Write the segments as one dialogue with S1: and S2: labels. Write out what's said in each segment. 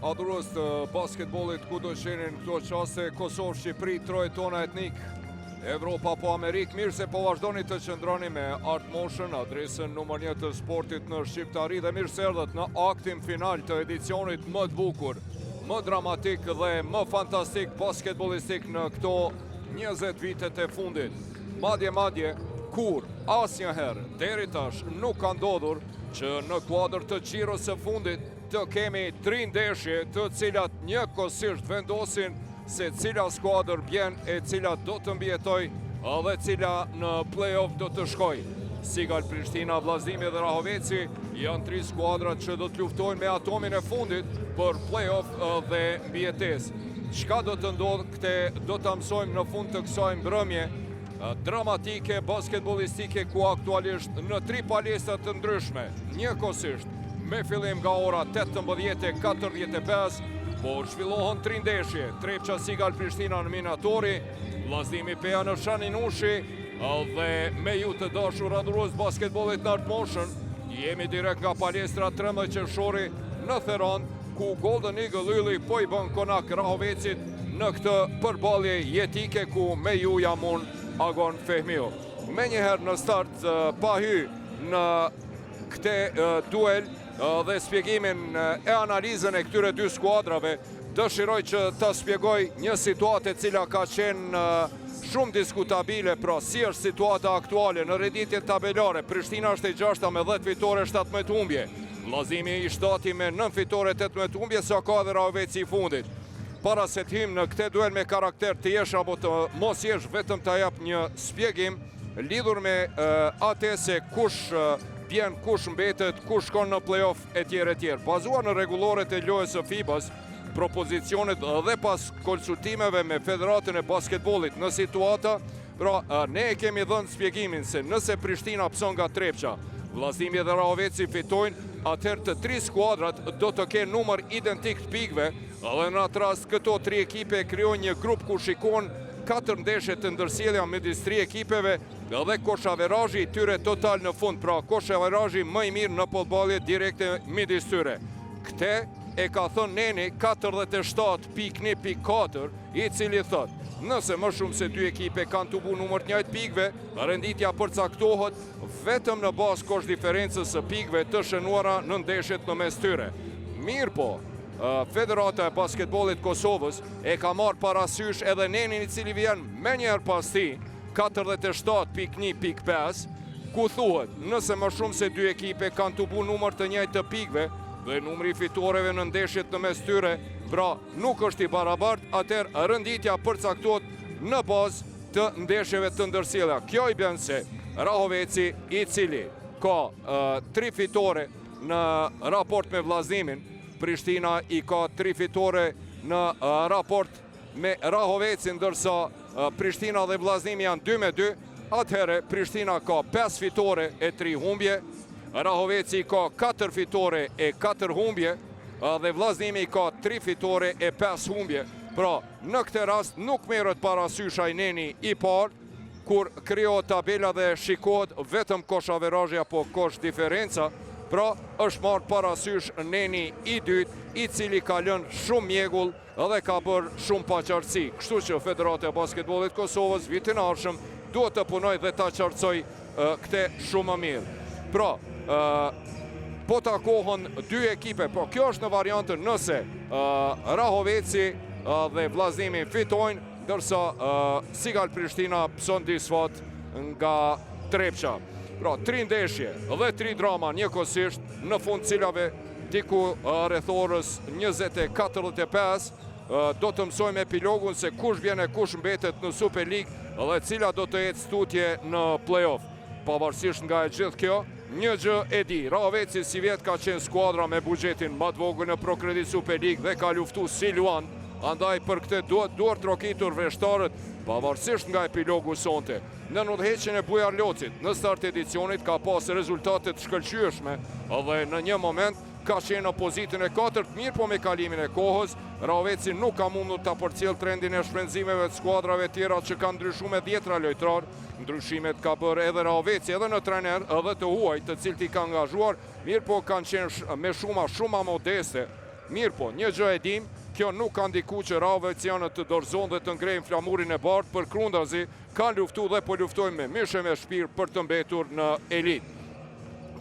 S1: Adhurues të basketbollit kudo që jeni në këto çaste, Kosovë, Shqipëri, trojet tona etnike, Evropë apo Amerikë, mirë se po vazhdoni të qëndroni me Art Motion, adresën numër një të sportit në Shqiptari dhe mirë se erdhët në aktin final të edicionit më të bukur, më dramatik dhe më fantastik basketbollistik në këto 20 vitet e fundit. Madje, madje, kurrë, asnjëherë, deri tash, nuk ka ndodhur që në kuadër të xhiros së fundit të kemi tri ndeshje të cilat njëkohësisht vendosin se cila skuadër bjen e cila do të mbijetojë dhe cila në play-off do të shkojë. Sigal Prishtina, Vllaznimi dhe Rahoveci janë tri skuadrat që do të luftojnë me atomin e fundit për play-off dhe mbijetesë. Çka do të ndodhë këte do ta mësojmë në fund të kësaj mbrëmje dramatike basketbollistike ku aktualisht në tri palestra të ndryshme, njëkohësisht me fillim nga ora 18.45, po zhvillohen tri ndeshje, Trepça Sigal Prishtina në Minatori, Vllaznimi Peja në Shani Nushi, dhe me ju të dashur adhurues basketbollit në Art Motion, jemi direkt nga palestra 13 qershori në Therandë, ku Golden Eagle Ylli po i bën konak Rahovecit në këtë përballje jetike ku me ju jam unë Agon Fehmiu. Menjëherë në start pa hy në këte duel dhe spjegimin e analizën e këtyre dy skuadrave, dëshiroj që të spjegoj një situatë e cila ka qenë shumë diskutabile, pra si është situata aktuale në renditjen tabelare, Prishtina është e gjashta me 10 fitore 17 humbje, Vllaznimi i shtati me 9 fitore 18 humbje, sa ka edhe Rahoveci i fundit. Para se të him në këte duel me karakter të jesh apo të mos jesh, vetëm të jap një spjegim lidhur me atë se kush bjen, kush mbetet, kush shkon në play-off e tjerë e tjerë. Bazuar në rregulloret e lojës së FIBA-s, propozicionet dhe pas konsultimeve me Federatën e Basketbollit në situata, pra ne e kemi dhënë spjegimin se nëse Prishtina pëson nga Trepça, Vllaznimi dhe Rahoveci fitojnë, atëherë të tri skuadrat do të kenë numër identik të pikëve dhe në atë rast këto tri ekipe krijojnë një grup ku shikon katër ndeshje të ndërsjellja midis tri ekipeve dhe koshaverazhi i tyre total në fund, pra koshaverazhi më i mirë në përballje direkte midis tyre. Këte e ka thënë neni 47.1.4, i cili thot, nëse më shumë se dy ekipe kanë tubu numër të njëjtë pikëve, renditja përcaktohet vetëm në bazë kosh diferencës së pikëve të shënuara në ndeshjet në mes tyre. Mirë po, Federata e Basketbollit Kosovës e ka marrë parasysh edhe nenin i cili vjen menjëherë pas tij, 47.1.5, ku thuhet, nëse më shumë se dy ekipe kanë tubu numër të njëjtë të pikëve dhe numri i fitoreve në ndeshjet në mes tyre, pra nuk është i barabart, atëherë renditja përcaktohet në bazë të ndeshjeve të ndërsjella. Kjo i bën se Rahoveci i cili ka tri fitore në raport me Vllaznimin, Prishtina i ka tri fitore në raport me Rahovecin, ndërsa Prishtina dhe Vllaznimi janë 2 me 2, atëherë Prishtina ka 5 fitore e 3 humbje, Rahoveci ka 4 fitore e 4 humbje, dhe Vllaznimi ka 3 fitore e 5 humbje. Pra, në këtë rast nuk merret parasysh ai neni i parë, kur krijohet tabela dhe shikohet vetëm kosh averazhi apo kosh diferenca, pra është marrë parasysh neni i dytë, i cili ka lënë shumë mjegull dhe ka bërë shumë paqartësi. Kështu që Federata e Basketbollit Kosovës vitin e ardhshëm duhet të punojë dhe ta qartësojë këtë shumë më mirë. Pra, po takohen dy ekipe, po kjo është në variantën nëse Rahoveci dhe Vllaznimi fitojnë, ndërsa Sigal Prishtina pëson disfatë nga Trepça. Pra, tri ndeshje dhe tri drama njëkohësisht në fund cilave diku rreth orës 20.45 do të mësojmë epilogun se kush vjen e kush mbetet në Super League dhe cila do të ecë tutje në play-off. Pavarësisht nga e gjithë kjo, një gjë e di, Rahoveci sivjet ka qenë skuadra me buxhetin më të vogël në ProCredit Super League dhe ka luftu si luan, andaj për këtë duhet duartrokitur vreshtarët, pavarësisht nga epilogu sonte. Në udhëheqjen e Bujar Locit, në start edicionit ka pas rezultate të shkëlqyeshme dhe në një moment ka qenë në pozitën e katërt, mirë po me kalimin e kohës, Rahoveci nuk ka mundur ta përcjell trendin e shpenzimeve të skuadrave tjera që kanë ndryshuar me dhjetra lojtarë. Ndryshimet ka bërë edhe Rahoveci edhe në trener edhe të huaj, të cilët i ka angazhuar, mirë po kanë qenë me shuma shumë më modeste. Mirëpo, një gjë e dimë, kjo nuk ka ndiku që rahovecianët të dorëzohen dhe të ngrejnë flamurin e bardhë, përkundrazi, kanë luftu dhe po luftojnë me mish e me shpirt për të mbetur në elitë.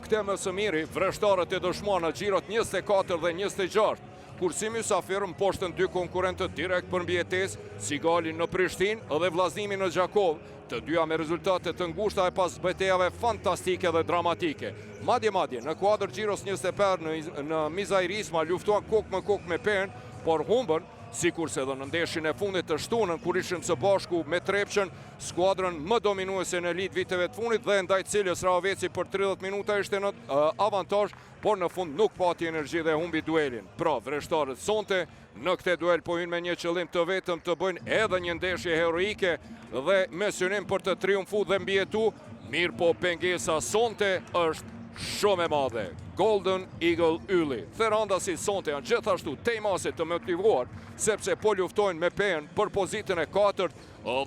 S1: Këtë më së miri, vreshtarët e dëshmuan në xhirot 24 dhe 26, kur si mysafirë mposhtën dy konkurrentët direkt për mbijetesë, Sigalin në Prishtinë dhe Vllaznimin në Gjakovë, të dyja me rezultate të ngushta e pas betejave fantastike dhe dramatike. Madje madje, në kuadër xhiros 25 në, në Mizair Isma luftuan kokë më kokë me Pejën, por humbën, sikurse edhe në ndeshjen e fundit të shtunën, kur ishim së bashku me Trepçën, skuadrën më dominuese në elitë viteve të fundit dhe ndaj cilës Rahoveci për 30 minuta ishte në avantazh, por në fund nuk pati energji dhe humbi duelin. Pra, vreshtarët sonte në këtë duel po hyjnë me një qëllim të vetëm të bëjnë edhe një ndeshje heroike dhe me synim për të triumfu dhe mbijetu, mirëpo pengesa sonte është shumë e madhe. Golden Eagle Ylli. Therandasit sonte janë gjithashtu tej mase të motivuar, sepse po luftojnë me Pejën për pozitën e katërt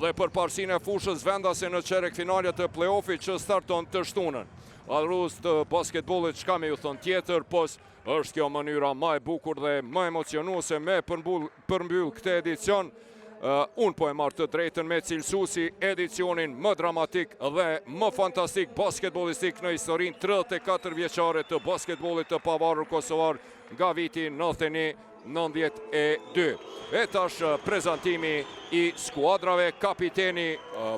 S1: dhe përparësinë e fushës vendase në çerekfinale të play-offit që starton të shtunën. Adhurues të basketbollit çka me ju thënë tjetër, pos është kjo mënyra ma e bukur dhe më emocionuese me përmbyll këtë edicion. Unë po e marr të drejtën me cilësu si edicionin më dramatik dhe më fantastik basketbollistik në historinë 34 vjeçare të basketbollit të pavarur kosovar nga viti 91 92. E tash prezantimi i skuadrave, kapiteni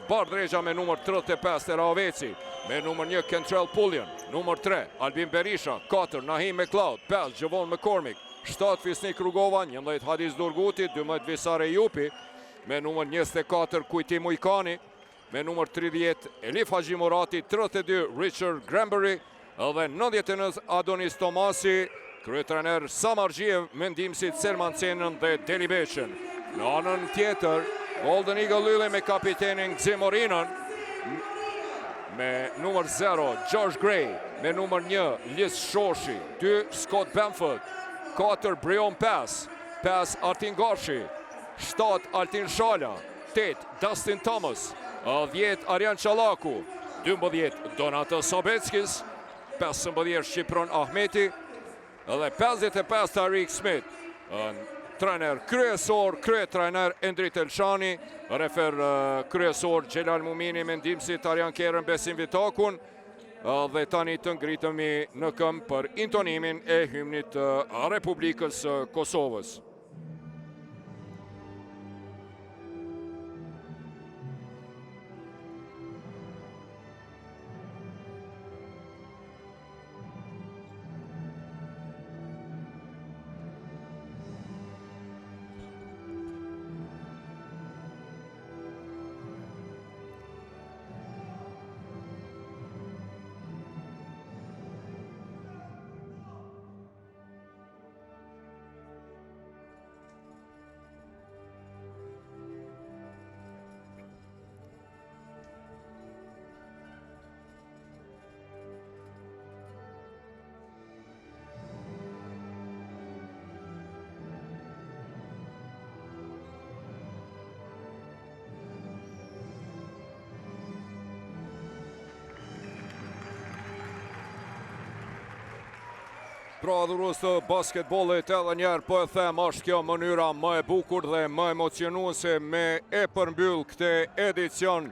S1: Bardh Rexha me numër 35 te Rahoveci, me numër 1 Kentrell Pullian, numër 3 Albin Berisha, 4 Nahim McLeod, 5 Javon McCormick, 7 Fisnik Rugova, 11 Hadis Durguti, 12 Visar Ejupi, me numër 24 Kujtim Ujkani, me numër 30 Elif Haxhimurati, 32 Richard Granberry dhe 99 Adonis Tomasi, kryetrener Samarxhiev me ndihmësit Selman Cenën dhe Deli Beqën. Në anën tjetër, Golden Eagle Ylli me kapitenin Gzim Morinën, me numër 0 Josh Gray, me numër 1 Lis Shoshi, 2 Scott Bamford, 4 Brion Pass, 5 Artin Gashi, 7 Altin Shala, 8 Dustin Thomas, 10 Arjan Çallaku, 12 Donatas Sabeckis, 15 Shqipron Ahmeti dhe 55 Tariq Smith. Trener kryesor, kryetrener Endrit Elshani, refer kryesor Xhelal Mumini me ndihmësit Arjan Kerën, Besim Vitakun dhe tani të ngritemi në këmbë për intonimin e hymnit të Republikës së Kosovës. Pra adhurues të basketbollit edhe njëherë po e them është kjo mënyra më e bukur dhe më emocionuese me e përmbyll këtë edicion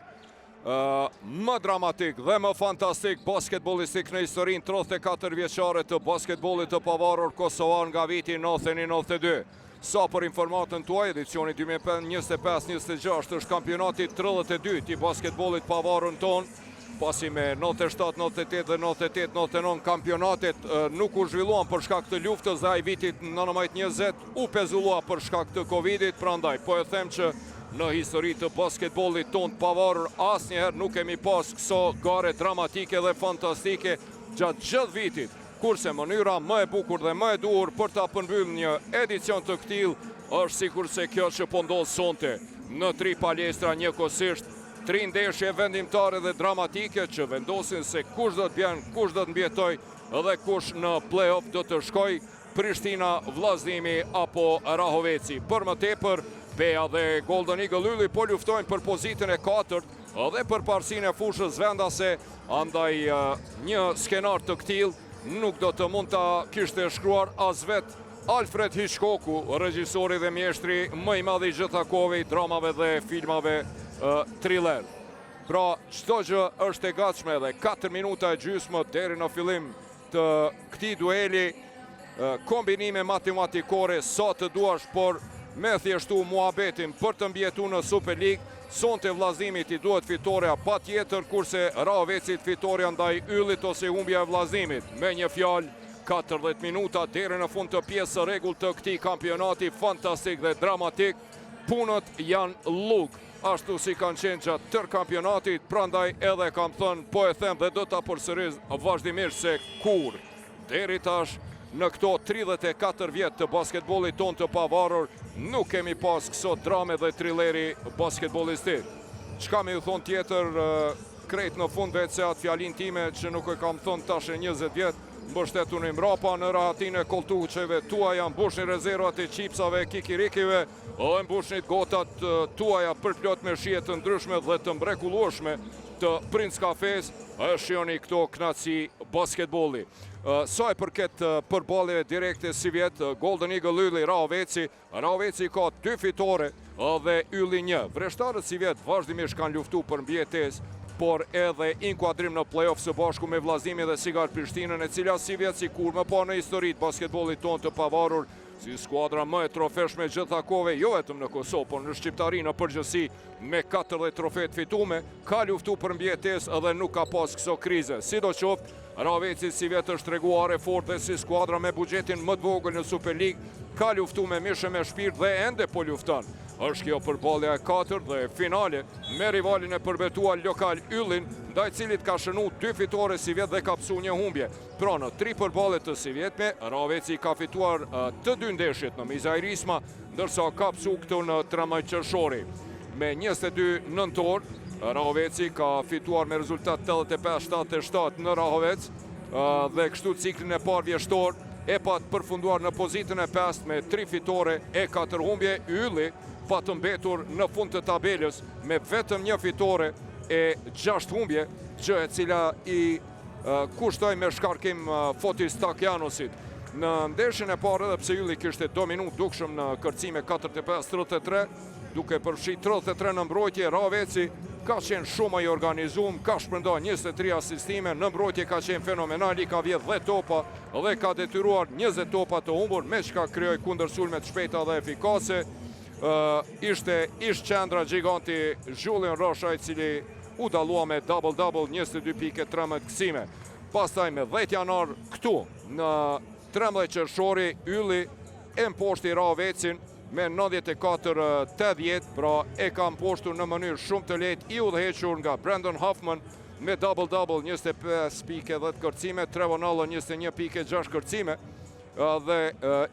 S1: më dramatik dhe më fantastik basketbollistik në historinë 34 vjeçare të basketbollit të pavarur kosovar nga viti 1992. Sa për informatën tuaj, edicioni 2025-26 është kampionati 32 i basketbollit pavarur tonë, pasi me 97, 98 dhe 98, 99 kampionatet nuk u zhvilluan për shkak të luftës dhe ai vitit 19-20 u pezullua për shkak të Covidit, prandaj po e them që në histori të basketbollit tonë të pavarur asnjëherë nuk kemi pas këso gare dramatike dhe fantastike gjatë gjithë vitit. Kurse mënyra më e bukur dhe më e duhur për ta përmbyllë një edicion të këtillë është sikurse kjo që po ndodh sonte në tri palestra njëkohësisht, tri ndeshje vendimtare dhe dramatike që vendosin se kush do të bjen, kush do të mbijetojë dhe kush në play-off do të shkojë, Prishtina, Vllaznimi apo Rahoveci. Për më tepër, Peja dhe Golden Eagle Ylli po luftojnë për pozitën e katërt dhe përparësinë e fushës vendase, andaj një skenar të këtillë nuk do të mund ta kishte shkruar as vetë. Alfred Hitchcocku, regjisori dhe mjeshtri më i madh i gjitha kohëve i dramave dhe filmave thriller. Pra, çdo gjë është e gatshme dhe 4 minuta e gjysmë deri në fillim të këtij dueli, kombinime matematikore sa të duash, por me thjeshtu muhabetin për të mbijetu në Super League, sonte Vllaznimit i duhet fitorja patjetër, kurse Rahovecit fitorja ndaj Yllit ose humbja e Vllaznimit. Me një fjalë, 40 minuta deri në fund të pjesës së rregullt të këtij kampionati fantastik dhe dramatik, punët janë llug, ashtu si kanë qenë gjatë tërë kampionatit, prandaj edhe kam thënë, po e them dhe do ta përsëris vazhdimisht se kur deri tash në këto 34 vjet të basketbollit tonë të pavarur nuk kemi pas këso drame dhe trilleri basketbollistik. Çka me ju thonë tjetër, krejt në fund veç se atë fjalin time që nuk e kam thonë tash e 20 vjet, mbështetuni mrapa në rahatinë e koltuqeve tuaja, mbushni rezervat e çipsave e kikirikive dhe mbushni gotat tuaja përplot me shije të ndryshme dhe të mrekullueshme të Prince Cafes e shijoni këto kënaqësi basketbolli. Sa i përket përballjeve direkte sivjet, Golden Eagle Ylli Rahoveci, Rahoveci ka 2 fitore dhe Ylli 1. Vreshtarët sivjet vazhdimisht kanë luftu për mbijetesë, por edhe inkuadrim në play-off së bashku me Vllaznimin dhe Sigar Prishtinën, e cila sivjet si kur më parë në historitë basketbollit tonë të pavarur, si skuadra më e trofeshme gjitha kohëve, jo vetëm në Kosovë, por në Shqiptari në përgjithësi me 40 trofe të fitume, ka luftu për mbijetesë dhe nuk ka pas këso krize. Sido qoftë, Rahoveci sivjet është treguar e fortë dhe si skuadra me buxhetin më të vogël në Super League, ka luftu me mish e me shpirt dhe ende po lufton. Është kjo përballja e katërt dhe finale me rivalin e përbetuar lokal Yllin, ndaj cilit ka shënu 2 fitore sivjet dhe ka pësu një humbje. Pra në 3 përballje të sivjetme, Rahoveci ka fituar të dy ndeshjet në Mizai Risma, ndërsa ka pësu këtu në 13 qershori. Me 22 nëntor, Rahoveci ka fituar me rezultat 85-77 në Rahovec dhe kështu ciklin e parë vjeshtor e pat përfunduar në pozitën e 5 me 3 fitore e 4 humbje. Ylli pat mbetur në fund të tabelës me vetëm një fitore e 6 humbje, gjë e cila i kushtoi me shkarkim Fotis Takianosit. Në ndeshjen e parë, edhe pse Ylli kishte dominu dukshëm në kërcime 45-33, duke përfshi 33 në mbrojtje, Rahoveci ka qenë shumë i organizum, ka shpërnda 23 asistime, në mbrojtje ka qenë fenomenal, i ka vjedh 10 topa dhe ka detyruar 20 topa të humbur, me çka krijoi kundërsulme të shpejta dhe efikase. Ishte ish qendra giganti Julian Rosha, i cili u dallua me double-double, 22 pikë 13 kërcime. Pastaj me 10 janar këtu në 13 qershori, Ylli e mposhti Rahovecin me 94-80, pra e ka mposhtur në mënyrë shumë të lehtë, i udhëhequr nga Brandon Hoffman me double-double, 25 pikë 10 kërcime, Trevon Allen 21 pikë 6 kërcime, dhe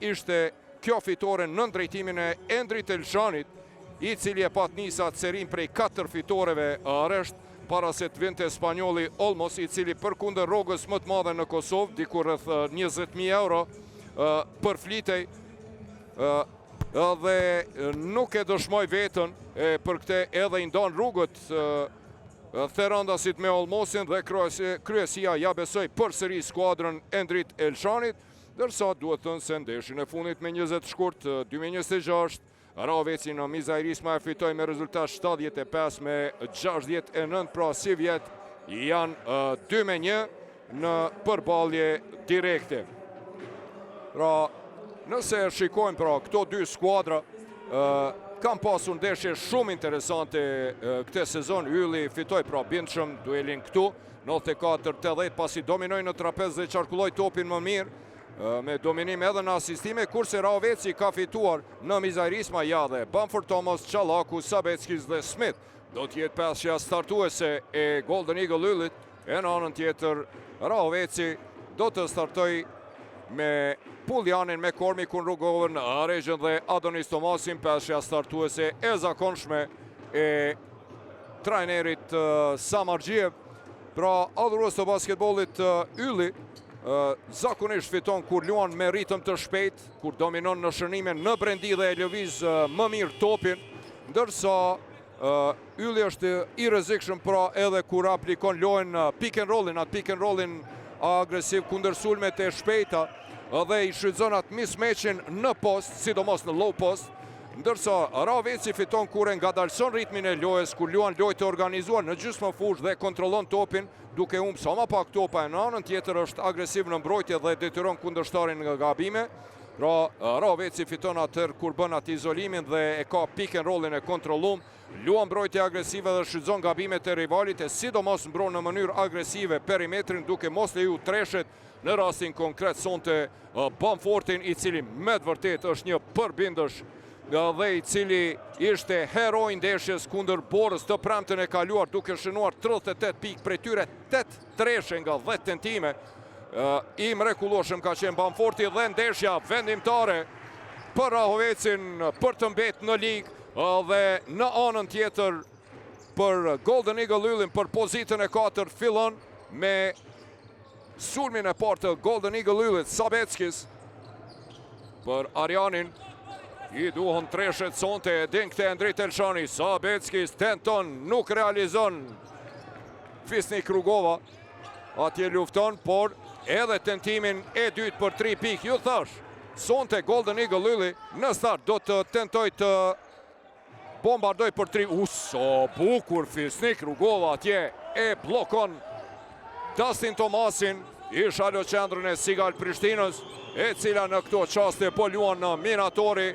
S1: ishte kjo fitore nën drejtimin e Endrit Elshanit, i cili e pat nisa serin prej 4 fitoreve rresht, para se të vinte spanjolli Olmos, i cili përkundër rrogës më të madhe në Kosovë, diku rreth 20.000 euro, përflitej dhe nuk e dëshmoi veten, e për këtë edhe i ndan rrugët Therandasit me Olmosin dhe kryesia ja besoi përsëri skuadrën Endrit Elshanit, ndërsa duhet thënë se ndeshjen e fundit me 20 shkurt 2026, Rahoveci në Mizai Risma e fitoi me rezultat 75 me 69, pra sivjet janë 2 me 1 në përballje direkte. Pra, nëse shikojmë pra këto dy skuadra, kanë pasur ndeshje shumë interesante këtë sezon. Ylli fitoi pra bindshëm duelin këtu, 94-80, pasi dominoi në trapez dhe qarkulloi topin më mirë, me dominim edhe në asistime, kurse Rahoveci ka fituar në Mizai Risma, ja dhe Bamford Thomas, Çalaku, Sabeckis dhe Smith. Do t'jetë pesja startuese e Golden Eagle Yllit, e në anën tjetër Rahoveci do të startoj me Puljanin, me Kormikun, Rugovën, Regjën dhe Adonis Tomasin, pesja startuese e zakonshme e trajnerit Samarxhiev. Pra, adhurues të basketbollit, Ylli zakonisht fiton kur luan me ritëm të shpejt, kur dominon në shënime në brendi dhe e lëviz më mirë topin, ndërsa Ylli është i rrezikshëm pra edhe kur aplikon lojën pick and rollin, atë pick and rollin agresiv kundër sulmet e shpejta. dhe i shfrytëzon atë mismatchin në post, sidomos në low post, ndërsa Rahoveci fiton kur e ngadalëson ritmin e lojës, kur luan lojë të organizuar në gjysmë fushë dhe kontrollon topin, duke humb sa ma pak topa e në anën tjetër është agresiv në mbrojtje dhe detyron kundërshtarin nga gabime. Pra, Rahoveci fiton atëherë kur bën atë izolimin dhe e ka pick and rollin e kontrollum, luan mbrojtje agresive dhe shfrytëzon gabimet e rivalit e sidomos mbron në mënyrë agresive perimetrin duke mos leju treshet në rastin konkret sonte Bamfortin, i cili me të vërtetë është një përbindësh dhe i cili ishte heroi i ndeshjes kundër Borës të premten e kaluar duke shënuar 38 pikë prej tyre 8 treshe nga 10 tentime. I mrekullueshëm ka qenë Bamforti dhe ndeshja vendimtare për Rahovecin për të mbet në ligë dhe në anën tjetër për Golden Eagle Yllin për pozitën e 4 fillon me sulmin e parë të Golden Eagle Yllit, Sabeckis për Arianin. I duhen treshet sonte, e din këtë Endrit Elshani, Sabeckis tenton, nuk realizon Fisnik Rugova, atje lufton, por edhe tentimin e dytë për 3 pikë. Ju thash, sonte Golden Eagle Ylli në start do të tentoj të bombardoj për 3. U, sa bukur Fisnik Rugova atje e bllokon Dustin Thomasin, ish alo qendrën e Sigal Prishtinës, e cila në këto çaste po luan në Minatori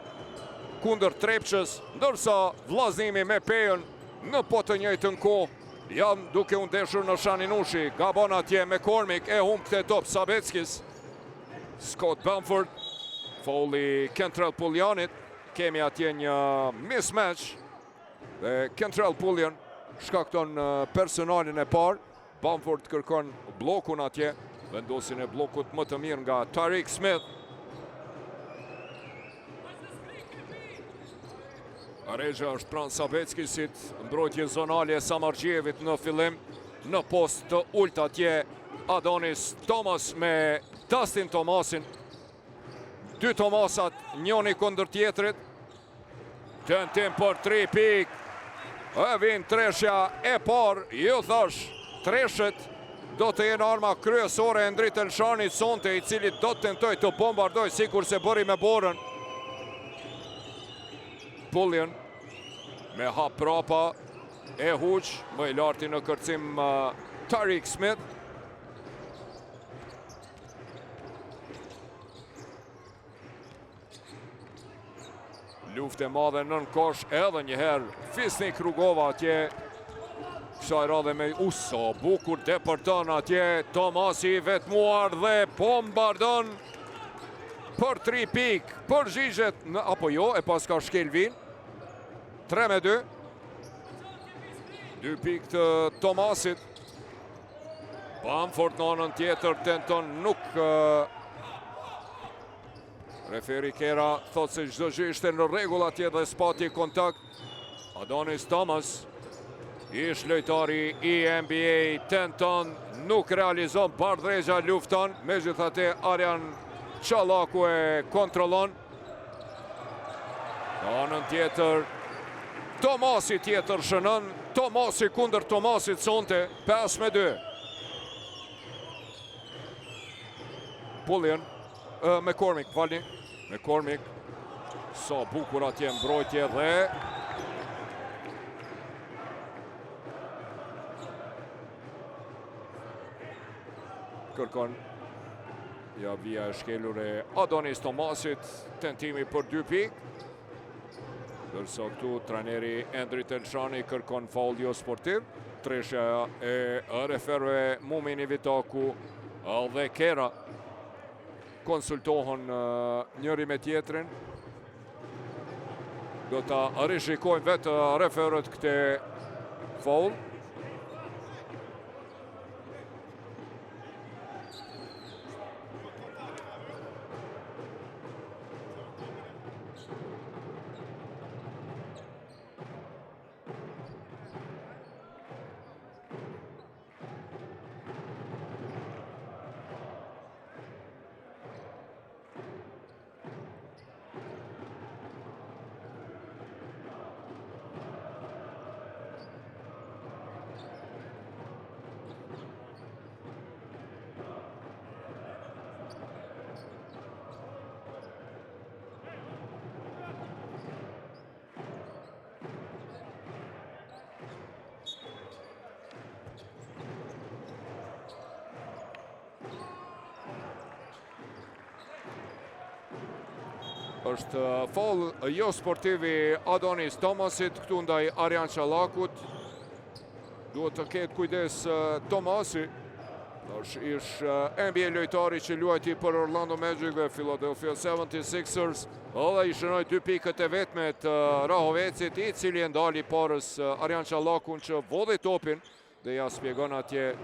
S1: kundër Trepçës, ndërsa Vllaznimi me Pejën në po të njëjtën kohë janë duke u ndeshur në Shani Nushi. Gabon atje McCormick e humb këtë top Sabeckis. Scott Bamford, faulli Kentrell Puljanit. Kemi atje një mismatch dhe Kentrell Puljan shkakton personalin e parë. Bamford kërkon bllokun atje, vendosjen e bllokut më të mirë nga Tariq Smith. Rexha është pranë Sabeckisit, mbrojtje zonale e Samarxhievit në fillim, në post të ulët atje Adonis Thomas me Dustin Thomasin. Dy Thomasat, njoni kundër tjetrit. Tentim për 3 pikë. E vin treshja e parë, ju thash, treshet do të jenë arma kryesore e Endrit Elshanit sonte, i cili do të tentoj të bombardoj sikurse bëri me Borën. Puljen me hap prapa e huq, më i larti në kërcim Tariq Smith. Luftë e madhe nën kosh edhe njëherë Fisnik Rugova atje. Kësaj radhe me u sa bukur depërton atje Tomasi i vetmuar dhe bombardon për 3 pikë. Përgjigjet në, apo jo, e paska shkel vijën. 3 me 2. 2 pikë të Tomasit. Bamford në anën tjetër tenton nuk referi Kera thot se çdo gjë ishte në rregull atje dhe s'pati kontakt. Adonis Thomas, ish lojtari i NBA, tenton, nuk realizon, Bardh Rexha lufton, megjithatë Arjan Çallaku e kontrollon. Në anën tjetër, Tomasi tjetër shënon, Tomasi kundër Tomasit sonte, 5 me 2. Puljen, McCormick, falni, McCormick, sa bukur atje mbrojtje dhe kërkon Ja vija e shkelur e Adonis Tomasit, tentimi për 2 pikë. Ndërsa këtu trajneri Endrit Elshani kërkon faul jo sportiv. Treshja e referëve Mumini Vitaku dhe Kera konsultohen njëri me tjetrin. Do ta rishikojnë vetë referët këtë faul. Është faull jo sportiv i Adonis Thomasit këtu ndaj Arjan Çallakut. Duhet të ketë kujdes Thomasi. Është ish NBA lojtari që luajti për Orlando Magic dhe Philadelphia 76ers dhe i shënoi dy pikët e vetme të Rahovecit, i cili e ndali parës Arjan Çallakun që vodhi topin dhe ja spjegon atje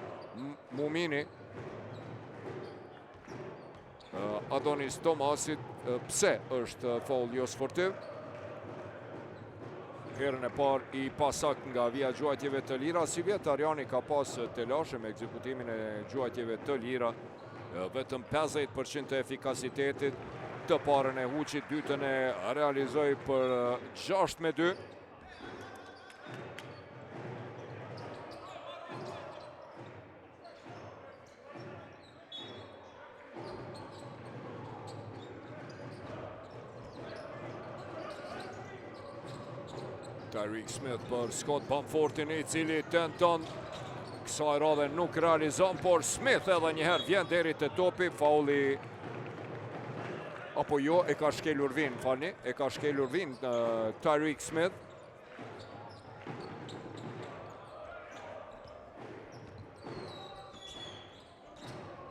S1: Mumini. Adonis Thomasit, pse është faull jo sportiv. Herën e parë i pasaktë nga vija e gjuajtjeve të lira, sivjet Arjani ka pas telashe me ekzekutimin e gjuajtjeve të lira, vetëm 50% të efikasitetit, të parën e huqi, dytën e realizoi për 6 me 2. Tyreek Smith për Scott Bamfortin i cili tenton kësaj radhe nuk realizon, por Smith edhe njëherë vjen deri te topi, faulli apo jo, e ka shkelur vijën, falni, e ka shkelur vijën Tyreek Smith.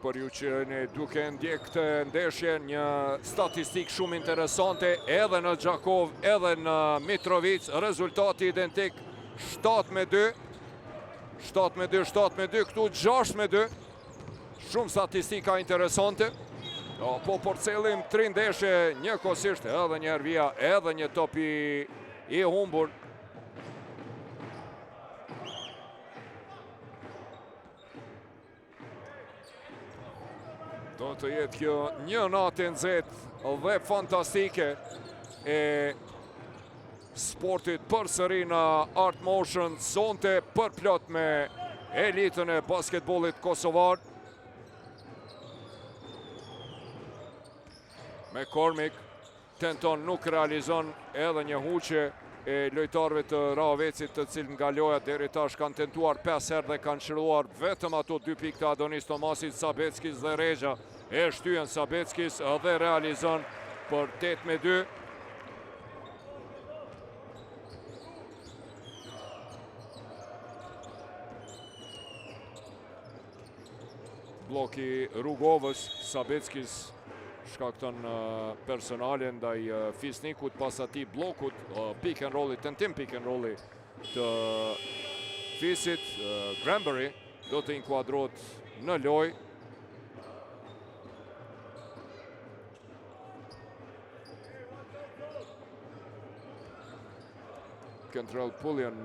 S1: Për ju që jeni duke ndjek këtë ndeshje, një statistikë shumë interesante edhe në Gjakovë, edhe në Mitrovicë, rezultati identik 7 me 2, 7 me 2, 7 me 2, këtu 6 me 2, shumë statistika interesante. Po përcjellim tri ndeshje njëkohësisht edhe një herë vija, edhe një top i humbur. Do të jetë kjo një natë e nxehtë dhe fantastike e sportit përsëri në Art Motion sonte përplot me elitën e basketbollit kosovar. McCormick Tenton nuk realizon edhe një huqje e lojtarëve të Rahovecit të cilët nga loja deri tash kanë tentuar 5 herë dhe kanë qëlluar vetëm ato 2 pikë të Adonis Thomasit, Sabeckis dhe Rexha e shtyen Sabeckis dhe realizon për 8 me 2. Blloki Rugovës, Sabeckis shkakton personale ndaj Fisnikut pas atij bllokut, pick and rolli, tentim pick and rolli të Fisit, Granberry do të inkuadrohet në lojë. Kentrell Pullian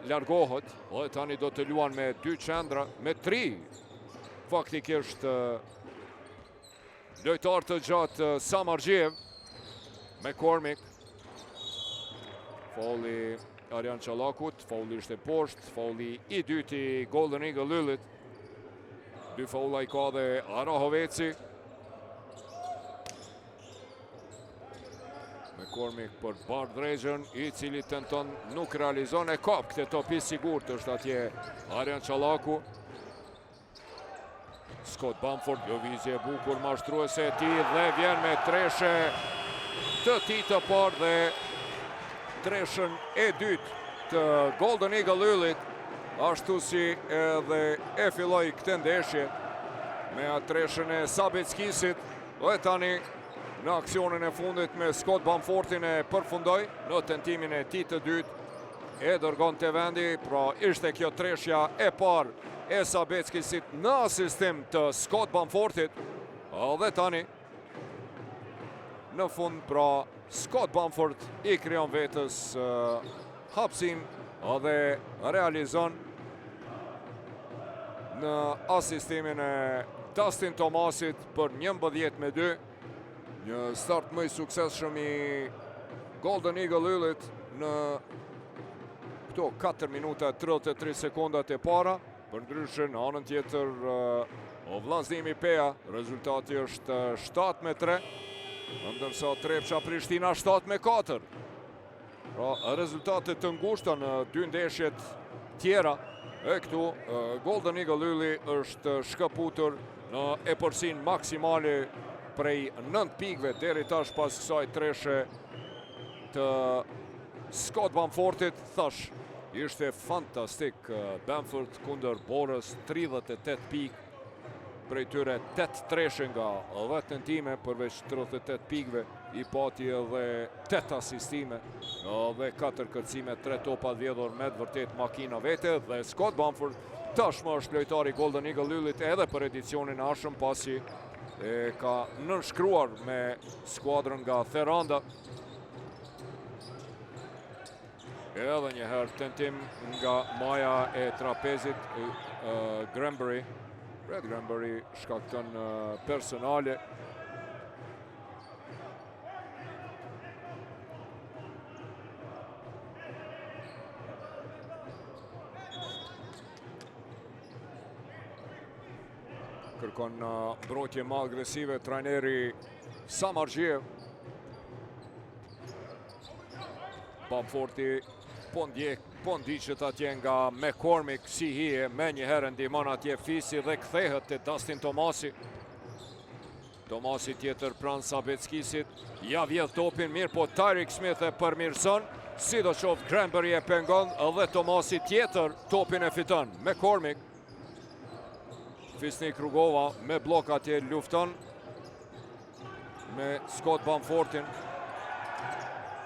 S1: largohet dhe tani do të luan me dy qendra, me tri faktikisht lojtarë të gjatë Samarxhiev, McCormick, faulli Arjan Çallakut, faulli ishte poshtë, faulli i dytë i Golden Eagle Yllit, dy faulla i ka dhe Rahoveci, McCormick për Bardh Rexhën, i cili tenton nuk realizon e kap këtë top i sigurt është atje Arjan Çollaku. Scott Bamford, lëvizje e bukur mashtruese e tij dhe vjen me treshe të tij të parë dhe treshën e dytë të Golden Eagle Yllit, ashtu si edhe e filloi këtë ndeshje me atë treshën e Sabeckisit. Dhe tani në aksionin e fundit me Scott Bamfortin e përfundoi në tentimin e tij të dytë e dërgon te vendi, pra ishte kjo treshja e parë e Sabeckisit në asistim të Scott Bamfortit dhe tani në fund pra Scott Bamford i krijon vetes hapësinë dhe realizon në asistimin e Dustin Thomasit për 11 me 2. Një start më i suksesshëm i Golden Eagle Yllit në këto 4 minuta 33 sekondat e para. Përndryshe në anën tjetër o Vëllaznimi Peja, rezultati është 7 me 3, ndërsa Trepça Prishtina 7 me 4. Pra, rezultate të ngushta në dy ndeshjet tjera. E këtu, Golden Eagle Ylli është shkëputur në epërsinë maksimale. prej 9 pikëve deri tash pas kësaj treshe të Scott Bamfortit, thash, ishte fantastik Bamford kundër Borës, 38 pikë, prej tyre 8 treshe nga 10 tentime, përveç 38 pikëve, i pati edhe 8 asistime dhe 4 kërcime, 3 topa vjedhur me të vërtet makina vete dhe Scott Bamford tashmë është lojtari Golden Eagle Yllit edhe për edicionin e ardhshëm pasi e ka nënshkruar me skuadrën nga Theranda. Edhe një herë tentim nga maja e trapezit Granberry. Brad Granberry shkakton personale. Kërkon mbrojtje më agresive trajneri Samarxhiev. Bamforti po ndjek, po ndiqet atje nga McCormick si hije, menjëherë ndihmon atje Fisi dhe kthehet te Dustin Tomasi. Tomasi tjetër pranë Sabeckisit, ja vjedh topin, mirëpo Tyreek Smith e përmirëson, sidoqoftë Granberry e pengon dhe Tomasi tjetër topin e fiton. McCormick, Fisnik Rugova me blok atje lufton me Scott Bamfortin.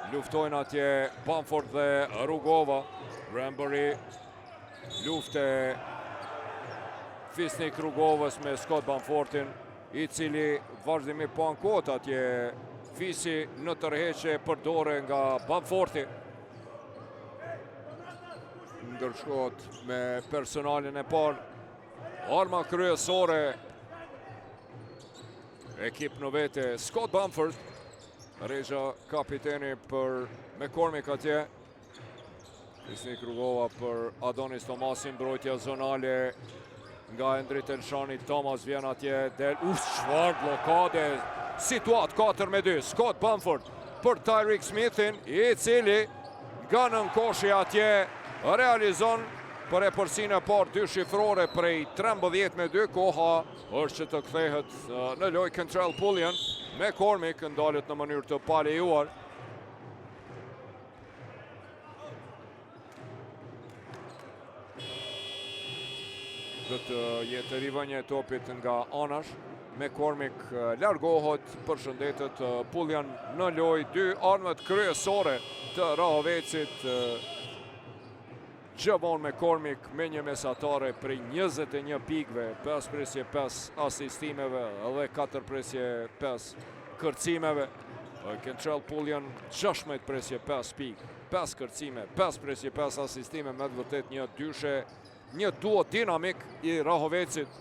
S1: Luftojnë atje Bamford dhe Rugova. Granberry lufte Fisnik Rugovës me Scott Bamfortin, i cili vazhdimi po ankohet atje Fisi në tërheqje për dore nga Bamforti. Ndërshkohet me personalen e parë. Arma kryesore ekip në vete Scott Bamford. Rexha kapiteni për McCormick atje. Fisnik Rugova për Adonis Tomasin, mbrojtja zonale nga Endrit Elshani, Thomas vjen atje, del, uf, çfarë bllokade, situatë 4 me 2, Scott Bamford për Tyreek Smithin, i cili nga nënkoshi atje realizon për epërsinë e parë dy shifrore prej 13 me 2, koha është që të kthehet në lojë Kentrell Pullian, McCormick ndalet në mënyrë të palejuar. Do të jetë rivënie e topit nga anash. McCormick largohet, përshëndetet Pullian në lojë, dy armët kryesore të Rahovecit. Javon McCormick me një mesatare prej 21 pikëve, 5 presje 5 asistimeve dhe 4 presje 5 kërcimeve. Kentrell Pullian 16 presje 5 pikë, 5 kërcime, 5 presje 5 asistime, me të vërtet një dyshe, një duo dinamik i Rahovecit.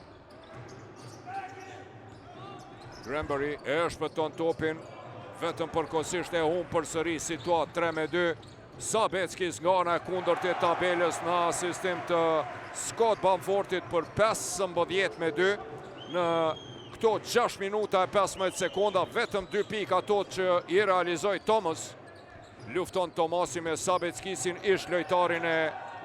S1: Granberry e shpëton topin, vetëm përkohësisht e humb përsëri situatë 3 me 2. Sabeckis nga ana e kundërt e tabelës në asistim të Scott Bamfortit për 15 me 2 në këto 6 minuta e 15 sekonda, vetëm 2 pikë ato që i realizoi Thomas. Lufton Tomasi me Sabeckisin, ish lojtarin e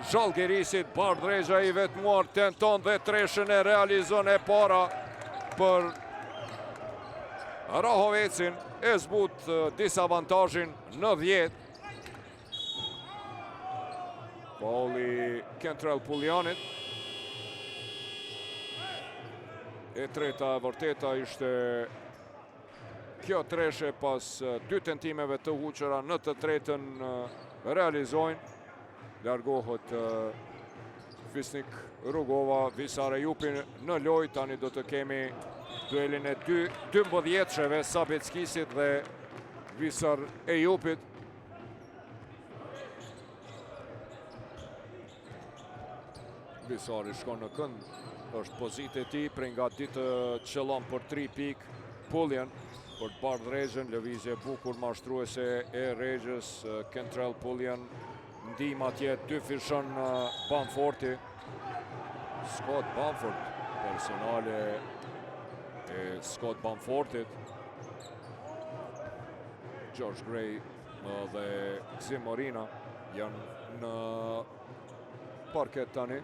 S1: Zhalgirisit, Bardh Rexha i vetmuar tenton dhe treshën e realizon e para për Rahovecin, e zbut disavantazhin në 10. Faulli Kentrell Pullianit. E treta e vërteta ishte kjo treshe pas dy tentimeve të huqura në të tretën realizojnë. Largohet Fisnik Rugova, Visar Ejupi në lojë, tani do të kemi duelin e dy 12-sheve, Sabeckisit dhe Visar Ejupit. Visari shkon në kënd, është pozitë e tij, prej nga di të qëllon për 3 pikë, Pullian për Bardh Rexhën, lëvizje e bukur mashtruese e Rexhës, Kentrell Pullian, ndihmë atje, dyfishon Bamforti, Scott Bamford, personale e Scott Bamfortit, Josh Gray dhe Gzim Morina janë në parket tani.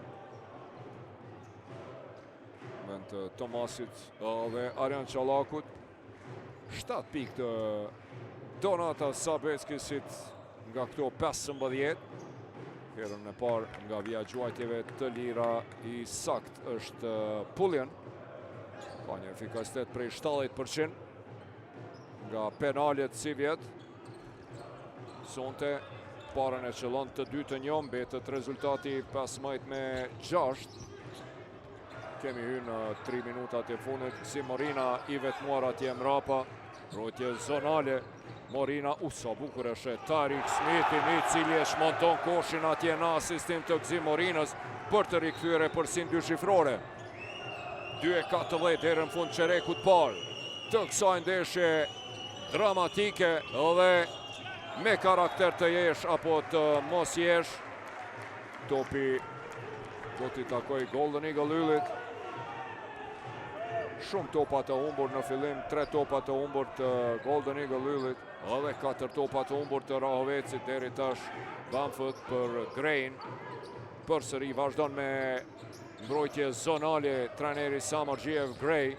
S1: Vend të Tomasit dhe Arjan Çallakut. 7 pikë të Donatas Sabeckisit nga këto 15. Herën e parë nga vija e gjuajtjeve të lira i saktë është Pullian. Ka një efikasitet prej 70% nga penalet sivjet. Sonte parën e qëllon të dytën jo, mbetet rezultati 15 me 6. Kemi hy në 3 minutat e fundit, si Morina i vetmuar atje mrapa, mbrojtje zonale, Morina, u sa bukur e sheh Tarik Smithin, i cili e shmonton koshin atje në asistim të Gzim Morinës për të rikthyer epërsinë dyshifrore. 2.40 deri në fund çerekut parë të kësaj ndeshje dramatike dhe me karakter të jesh apo të mos jesh. Topi do t'i takojë Golden Eagle Yllit. Shumë topa të humbur në fillim, tre topa të humbur të Golden Eagle Yllit dhe katër topa të humbur të Rahovecit deri tash Bamford për Grayin. Përsëri vazhdon me mbrojtje zonale trajneri Samarxhiev Gray.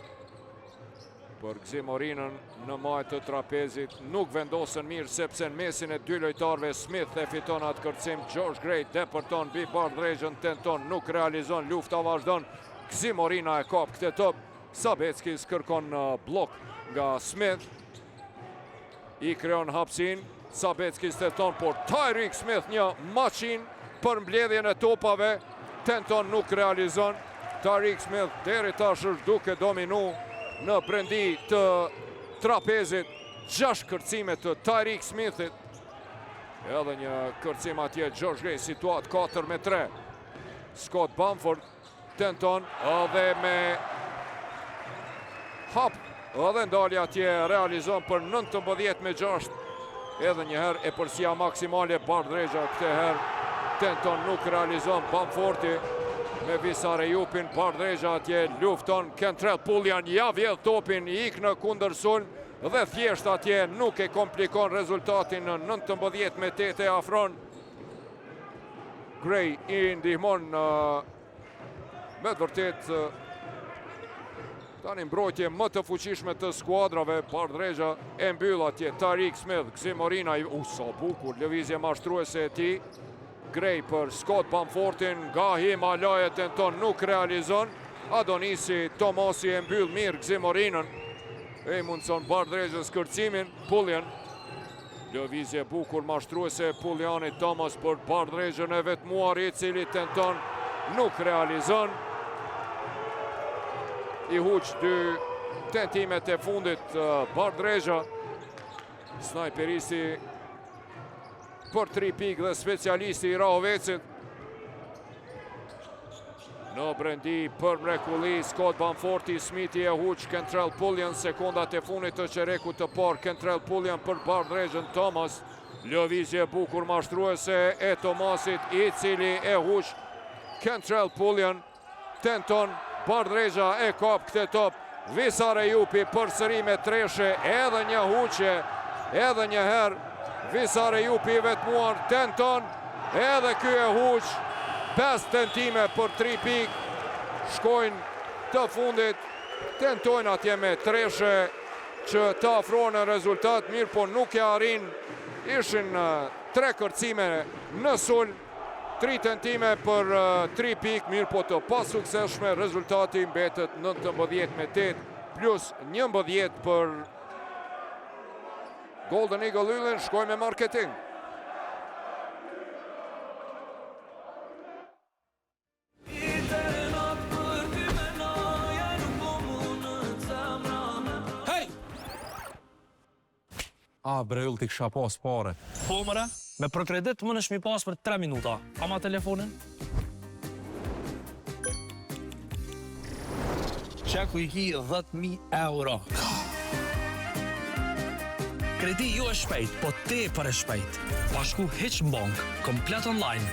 S1: Për Gzim Morinën në majë të trapezit nuk vendosen mirë sepse në mesin e dy lojtarëve Smith e fiton atë kërcim, Josh Gray depërton mbi Bardh Rexhën tenton nuk realizon, lufta vazhdon, Gzim Morina e kap këtë top, Sabeckis kërkon bllok nga Smith, i krijon hapësinë, Sabeckis tenton, por Tyreek Smith një maqinë për mbledhjen e topave, tenton nuk realizon, Tyreek Smith deri tash është duke dominu në brendi të trapezit, 6 kërcime të Tyreek Smithit, edhe një kërcim atje Josh Gray, situatë 4 me 3, Scott Bamford tenton edhe me hap edhe ndalje atje realizon për 19 me 6 edhe një herë epërsia maksimale Bardh Rexha këtë herë tenton nuk realizon Bamforti me Visar Ejupin Bardh Rexha atje lufton Kentrell Pullian ja vjedh topin ik në kundërsulm dhe thjesht atje nuk e komplikon rezultatin në 19 me 8 e afron Gray i ndihmon me të vërtetë tani mbrojtje më të fuqishme të skuadrave, Bardh Rexha e mbyll atje, Tarik Smith, Gzim Morina, u sa bukur, lëvizje mashtruese e tij, Gray për Scott Bamfortin, nga Himalaje tenton, nuk realizon, Adonisi, Tomasi e mbyll mirë Gzim Morinën, e i mundëson Bardh Rexhës kërcimin, Pullian, Lëvizje e bukur mashtruese e Pullianit Thomas për Bardh Rexhën e vetmuar i cili tenton nuk realizon. I huq dy tentimet e fundit Bardh Rexha. Snajperisti për 3 pikë dhe specialisti i Rahovecit. Në brendi për mrekulli, Scott Bamforti, Smithi e huq, Kentrell Pullian, sekondat e fundit të çerekut të parë, Kentrell Pullian për Bardh Rexhën Thomas, lëvizje e bukur mashtruese e Thomasit, i cili e huq, Kentrell Pullian, tenton, Bardh Rexha e kap këtë top, Visar Ejupi përsëri me treshe, edhe një huqje, edhe një herë, Visar Ejupi i vetmuar, tenton, edhe ky e huq, 5 tentime për 3 pikë, shkojnë të fundit, tentojnë atje me treshe që të afrohen në rezultat, mirëpo nuk e arrijnë, ishin 3 kërcime në sulm, 3 tentime për 3 pikë, mirëpo të pasuksesshme, rezultati mbetet 19 me 8 plus 11 për Golden Eagle Yllin, shkojmë me marketing.
S2: Hej! A, bre Yll, t'i kisha pas pare.
S3: Po, mëre, me ProCredit mundesh m'i pas për 3 minuta. Ama telefonin? Qe ku i ki 10.000 euro. Kredi jo e shpejt, po tepër e shpejt. Pa shku hiç në bankë, komplet online.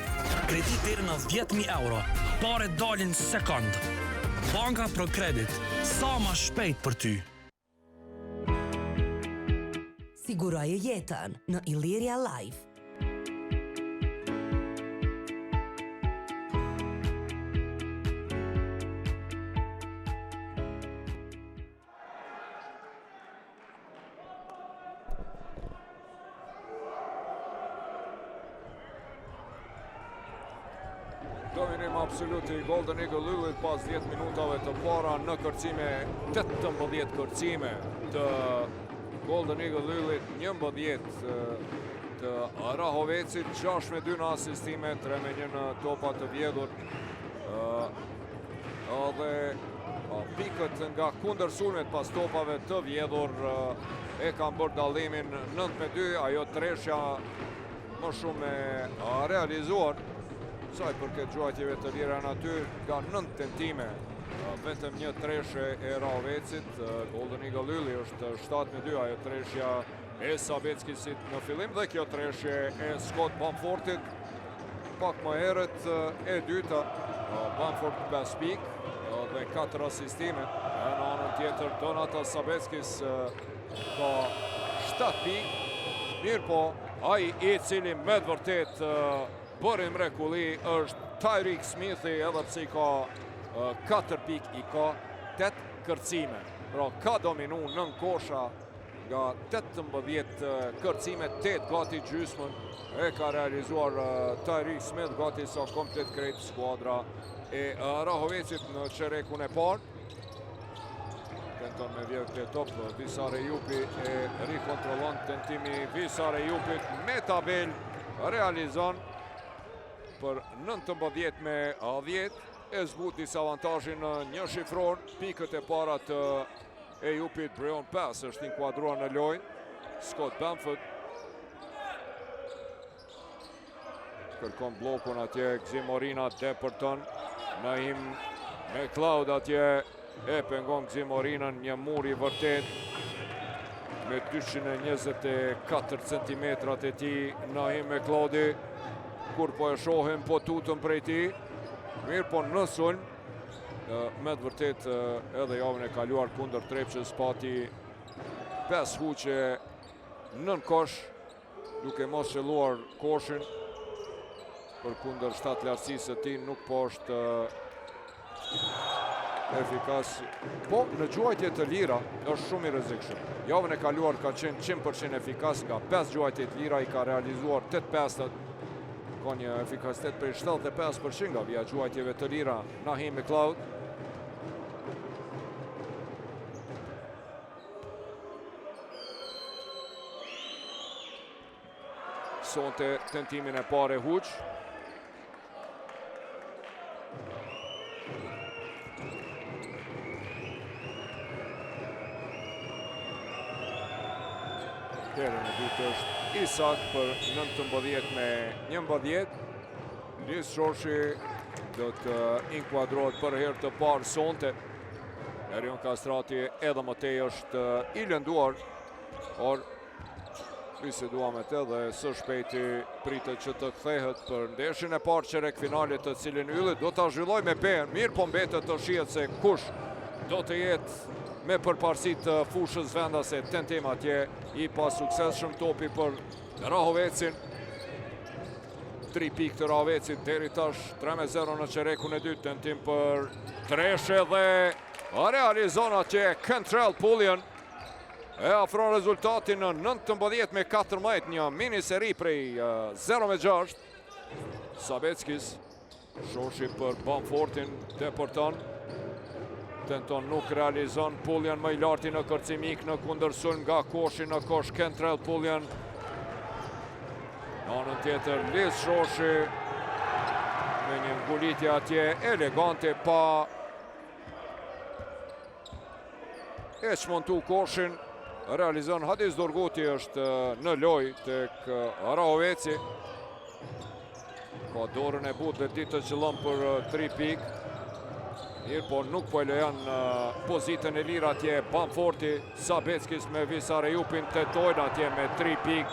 S3: Kredi deri në 10.000 euro. Pare dalin sekond. Banka ProCredit, sa ma shpejt për ty.
S4: Siguroje jetën në Illyria Life.
S1: Dominim absolut i Golden Eagle Yllit pas 10 minutave të para në kërcime, 18 kërcime të Golden Eagle Yllit, 11 të Rahovecit, 6 me 2 në asistime, 3 me 1 në topa të vjedhur. Dhe pikët nga kundërsulmet pas topave të vjedhur e kanë bërë dallimin 9 me 2, ajo treshja më shumë e realizuar. Sa i përket gjuajtjeve të lira në aty nga 9 tentime, vetëm një treshe e Rahovecit, Golden Eagle Ylli është 7 me 2, ajo treshja e Sabeckisit në fillim dhe kjo treshe e Scott Bamfortit pak më herët e dyta, Bamford 5 pikë dhe 4 asistime, e në anën tjetër Donatas Sabeckis ka 7 pikë, mirëpo ai i cili me të vërtetë bëri mrekulli është Tyreek Smithi edhe pse i ka 4 pikë i ka 8 kërcime. Pra ka dominu nën kosha nga 18 kërcime, 8 gati gjysmën e ka realizuar Tyreek Smith gati sa komplet krejt skuadra e Rahovecit në çerekun e parë. Tenton me vjedh këtë top, Visar Ejupi e rikontrollon tentimi Visar Ejupit me tabel realizon për 19 me 10 e zbut disavantazhin në një shifror, pikët e para të Ejupit, Brion Pass është inkuadruar në lojë, Scott Bamford Kërkon bllokun atje, Gzim Morina depërton, Naim McLeod atje e pengon Gzim Morinën, një mur i vërtetë me 224 cm e tij Naim McLeodi, kur po e shohim po tutëm prej tij, mirëpo në sulm, me të vërtetë edhe javën e kaluar kundër Trepçës pati 5 huqe nën kosh, duke mos qëlluar koshin përkundër shtatlartësisë së tij nuk po është efikas. Po, në gjuajtje të lira është shumë i rrezikshëm. Javën e kaluar ka qenë 100% efikas nga 5 gjuajtje të lira i ka realizuar 8 pestat. Ka një efikasitet prej 75% nga vija e gjuajtjeve të lira Nahim McLeod. Sonte tentimin e parë e huq. Herën e dytë është i saktë për 19 me 11. Lis Shoshi do të inkuadrohet për herë të parë sonte. Erion Kastrati edhe më tej është i lënduar, por biseduam me të dhe së shpejti pritet që të kthehet për ndeshjen e parë çerekfinale të cilin Ylli do ta zhvillojë me Pejën. Mirëpo mbetet të shihet se kush do të jetë me përparësi të fushës vendase tentim atje i pasuksesshëm topi për Rahovecin. 3 pikë të Rahovecit deri tash 3-0 në çerekun e dytë, tentim për treshe dhe realizon atje Kentrell Pullian. E afron rezultatin në 19 me 14, një mini seri prej 0 me 6. Sabeckis, Shoshi për Bamfortin, depërton. Tenton nuk realizon, Pullian më i larti në kërcim ik në kundërsulm nga koshi në kosh Kentrell Pullian. Në anën tjetër, Lis Shoshi me një ngulitje atje elegante pa E çmontu koshin, realizon Hadis Durguti është në lojë tek Rahoveci. Ka dorën e butë dhe di të qëllon për 3 pikë. Mirëpo nuk po e lejon pozitën e lirë atje Bamforti, Sabeckis me Visar Ejupin tentojnë atje me 3 pikë.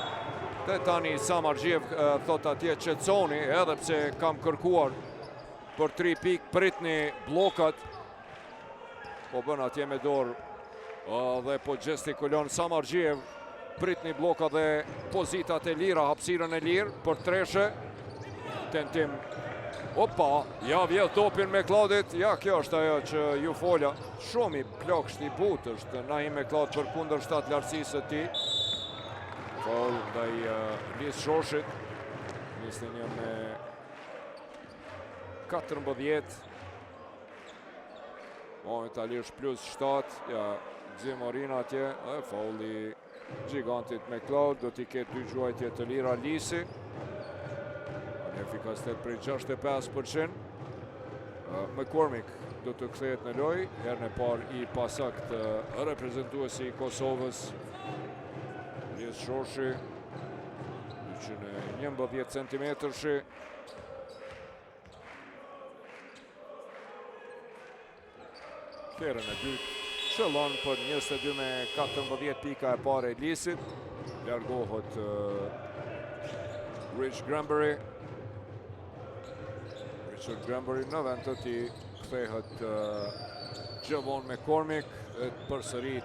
S1: Dhe tani Samarxhiev thotë atje qetësoni, edhe pse kam kërkuar për 3 pikë, pritni bllokat. Po bën atje me dorë dhe po gestikulon Samarxhiev. Pritni bllokat dhe pozitat e lira, hapësirën e lirë për treshe. Tentim. Opa, ja vjedh topin McLeodit. Ja, kjo është ajo që ju fola. Shumë i plogësht i butë është Naim McLeod përkundër shtatlartësisë së tij. Faull ndaj Lis Shoshit. 21 me... 14. Momentalisht plus 7, ja Gëzim Morina atje, dhe faulli i gjigantit McLeod, do t'i ketë dy gjuajtje të lira Lisi. Një efikasitet prej 65%. McCormick do të kthehet në lojë, herën e parë i pasaktë reprezentuesi i Kosovës, Lis Shoshi, 211 cm. Herën e dytë qëllon për 22 me 14 pika e parë e Lisit. Largohet Rich Granberry. Richard Granberry në vend të tij kthehet Javon McCormick dhe përsëri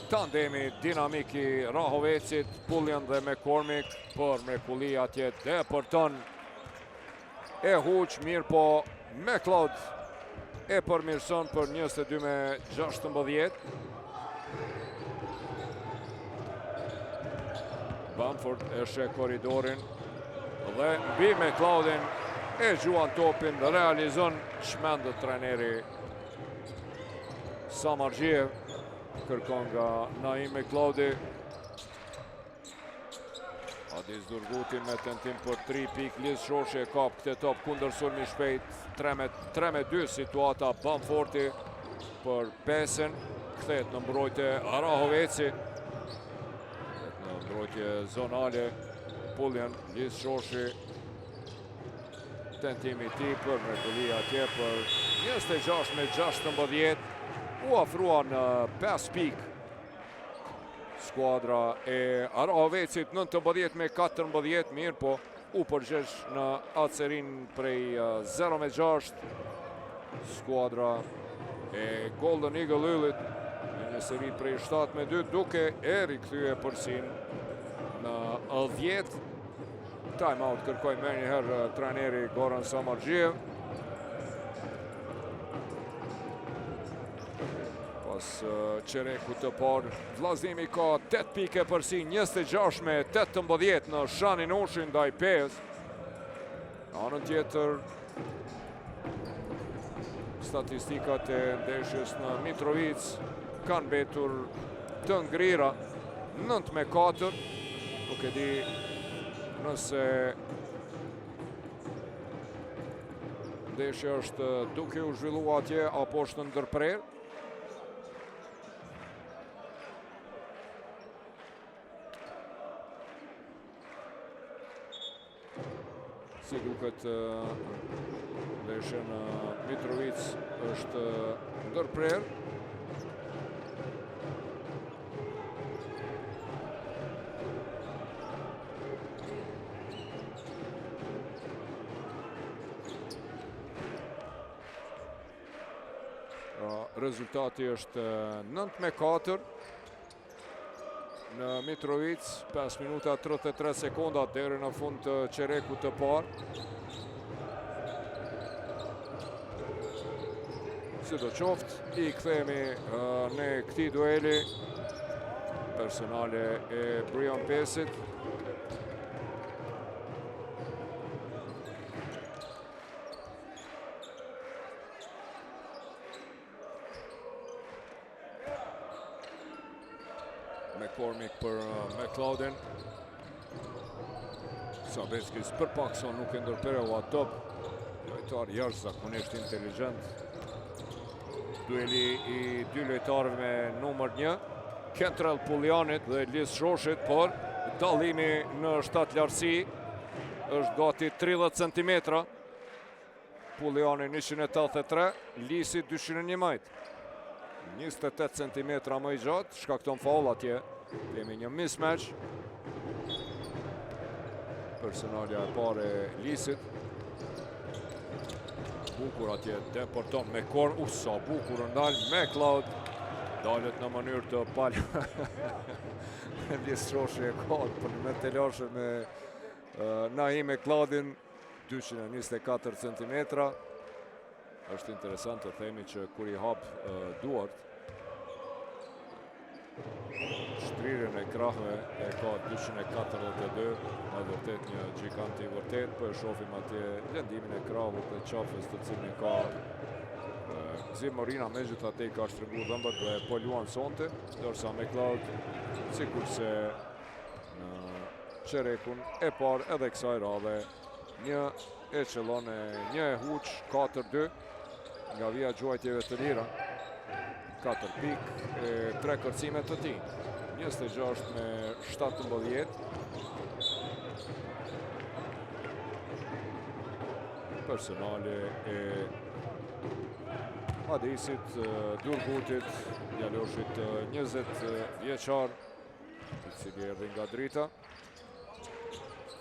S1: tandemi dinamik i Rahovecit, Pullian dhe McCormick për mrekulli atje depërton E huq mirëpo McLeod e përmirëson për 22 me 16. Bamford e sheh korridorin dhe mbi McLeodin e gjuan topin dhe realizon çmendet trajneri Samarxhiev kërkon nga Naim McLeodi Adis Durguti me tentim për 3 pikë, Lis Shoshi e kap këtë top kundërsulm i shpejt, 3 me 3 me 2 situata Bamforti për pesën, kthehet në mbrojtje Rahoveci, kthehet në mbrojtje zonale, Pullian, Lis Shoshi, tentimi i tij për mrekulli atje për 26 me 16, u afrua në 5 pikë. Skuadra e Rahovecit 19 me 14, mirëpo u përgjigj në atë serinë prej 0 me 6. Skuadra e Golden Eagle Yllit në një seri prej 7 me 2 duke e rikthyer epërsinë në 10. Time out kërkoi menjëherë trajneri Goran Samarxhiev. Pas çerekut të parë, Vëllaznimi ka 8 pikë epërsi 26 me 18 në Shani Nushi ndaj 5. Në anën tjetër, statistikat e ndeshjes në Mitrovicë kanë mbetur të ngrira 9 me 4. Nuk e di nëse Ndeshja është duke u zhvillua atje apo është ndërprerë. Si duket ndeshja në Mitrovicë është ndërprerë. Rezultati është 9 me 4 në Mitrovicë, 5 minuta 33 sekonda deri në fund të çerekut të parë. Sidoqoftë, i kthehemi në këtij dueli personale e Brion Pesit. McCormick për uh, McLeodin. Sabeckis për pak sa nuk e ndërpreu atë top. Lojtar jashtëzakonisht inteligjent. Dueli i dy lojtarëve me numër një. Kentrell Pullianit dhe Lis Shoshit, por dallimi në shtatlartësi është gati 30 cm. Pulliani 183, Lisi 211. 28 cm më i gjatë, shkakton faul atje. Kemi një mismatch. Personalja e parë e Lisit. Bukur atje depërton me kor, u sa bukur u ndal McLeod. Dalet në mënyrë të pal. Lis Shoshi e ka për me telashe me Naim McLeodin 224 cm. Është interesant të themi që kur i hap duart. Shtrirjen e krahëve e ka 242, me vërtet një gjigant i vërtet, po e shofim atje lëndimin e krahut dhe qafës të cilin e ka Gzim Morina, megjithatë i ka shtrëngu dhëmbët dhe po luan sonte, ndërsa McLeod, sikurse në çerekun e parë edhe kësaj radhe, një e qëllon e një e huq, 4-2, nga vija e gjuajtjeve të lira. 4 pikë e 3 kërcime të tij. 26 me 17. Personale e Hadisit, Durgutit, djaloshit 20 vjeçar, i cili erdhi nga Drita.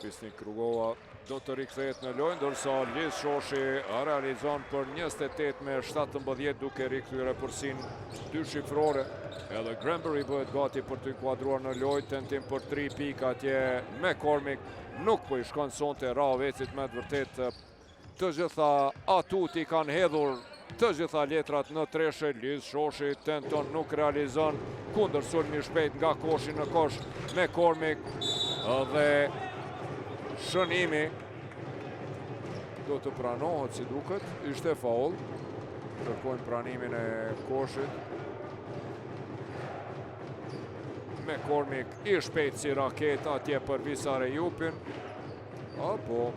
S1: Fisnik Rugova do të rikthehet në lojë, ndërsa Lis Shoshi realizon për 28 me 17 duke rikthyer epërsinë dyshifrore. Edhe Granberry bëhet gati për t'u inkuadruar në lojë, tentim për 3 pika atje McCormick, nuk po i shkon sonte Rahovecit me të vërtetë Të gjitha atut i kanë hedhur të gjitha letrat në treshe, Lis Shoshi tenton nuk realizon, kundërsulmi i shpejt nga koshi në kosh McCormick dhe shënimi do të pranohet si duket, ishte faul, kërkojnë pranimin e koshit. McCormick i shpejt si raket atje për Visar Ejupin, Apo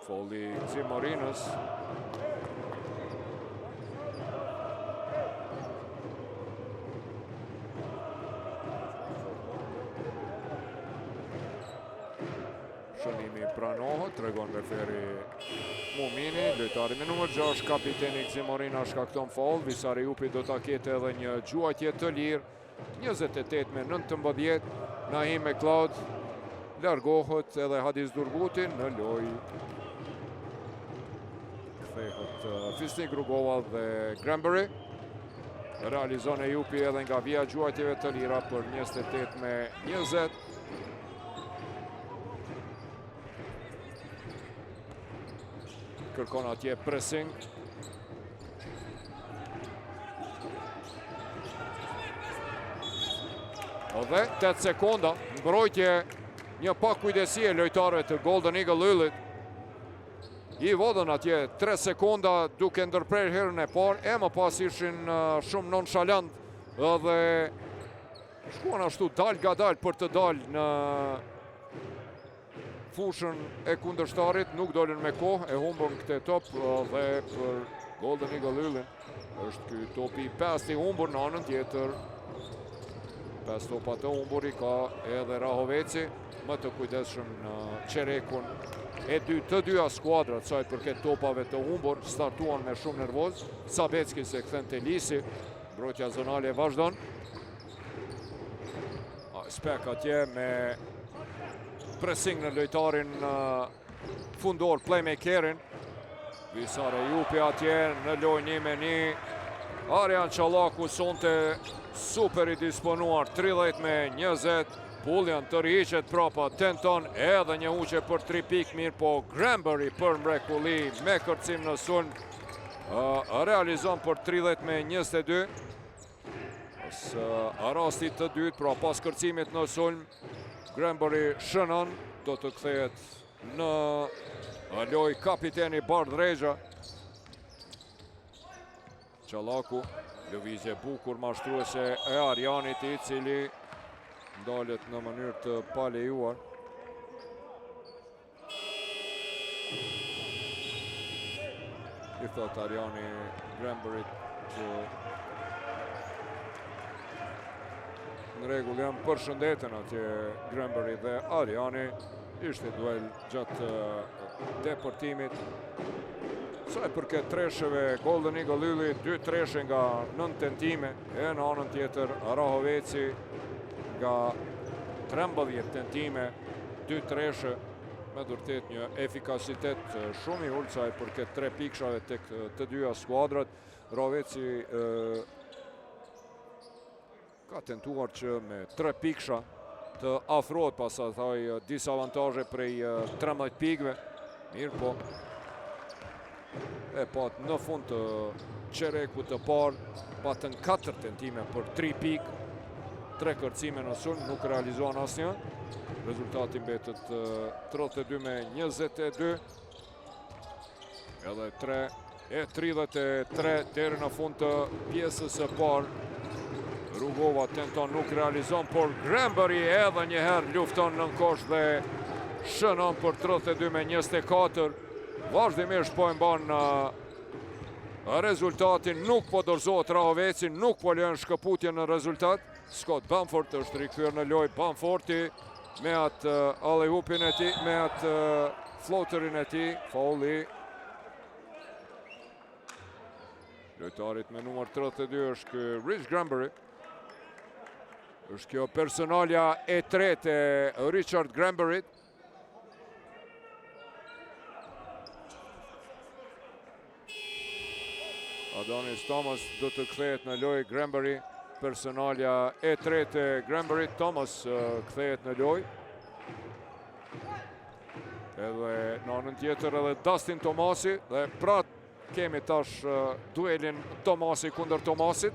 S1: Faulli i Gzim Morinës. Shënimi pranohet, tregon referi Mumini, lojtari me numër 6, kapiteni Gzim Morina shkakton faull, Visar Ejupi do ta ketë edhe një gjuajtje të lirë. 28 me 19, Naim McLeod largohet edhe Hadis Durguti në lojë. Kthehet uh, Fisnik Rugova dhe Granberry. Realizon Ejupi edhe nga vija e gjuajtjeve të lira për 28 me 20. Kërkon atje pressing. Dhe 8 sekonda, mbrojtje një pakujdesi e lojtarëve të Golden Eagle Yllit. I vodhën atje 3 sekonda duke ndërprerë herën e parë, e më pas ishin shumë nonshalant dhe shkuan ashtu dalëngadalë për të dalë në fushën e kundërshtarit, nuk dolën me kohë, e humbën këtë top dhe për Golden Eagle Yllin është ky topi i pestë i humbur në anën tjetër. 5 topa të humbur i ka edhe Rahoveci, më të kujdesshëm në çerekun e dytë të dyja skuadrat sa i përket topave të humbur, startuan me shumë nervoz. Sabecki se kthen te Lisi, mbrojtja zonale vazhdon. Spek atje me pressing në lojtarin fundor playmakerin. Visar Ejupi atje në lojë një me një. Arian Çallaku sonte super i disponuar 30 me 20. Puljan tërhiqet prapa, tenton edhe një huqje për 3 pikë mirëpo Granberry për mrekulli me kërcim në sulm realizon për 30 me 22. Pas rastit të dytë, pra pas kërcimit në sulm, Granberry shënon, do të kthehet në lojë kapiteni Bardh Rexha. Çallaku, lëvizje bukur mashtruese e Arianit i cili ndalet në mënyrë të palejuar. I thot Ariani Granberryt që në rregull janë përshëndetën atje Granberry dhe Ariani. Ishte duel gjatë depërtimit. Sa i përket tresheve, Golden Eagle Ylli, dy treshe nga 9 tentime, e në anën tjetër Rahoveci nga 13 tentime, dy treshe, me të vërtetë një efikasitet shumë i ulët sa i përket tre pikëshave tek të dyja skuadrat. Rahoveci ka tentuar që me tre pikësha të afrohet pas asaj disavantazhe prej 13 pikëve. Mirëpo, e pat në fund të çerekut të parë. Patën 4 tentime për 3 pikë, 3 kërcime në sulm, nuk realizuan asnjë. Rezultati mbetet 32 me 22. Edhe 3 e 33 deri në fund të pjesës së parë. Rugova tenton nuk realizon, por Granberry edhe njëherë lufton në kosh dhe shënon për 32 me 24. Vazhdimisht po e mban rezultatin, nuk po dorëzohet Rahoveci, nuk po lejon shkëputje në rezultat. Scott Bamford është rikthyer në lojë, Bamfordi me atë alley-oopin e tij, me atë floaterin e tij, faulli. Lojtarit me numër 32 është ky Rich Granberry. Është kjo personalja e tretë e Richard Granberryt. Adonis Thomas do të kthehet në lojë Granberry, personalja e tretë e Granberry, Thomas kthehet në lojë. Edhe në anën tjetër edhe Dustin Tomasi dhe pra Kemi tash duelin Tomasi kundër Tomasit.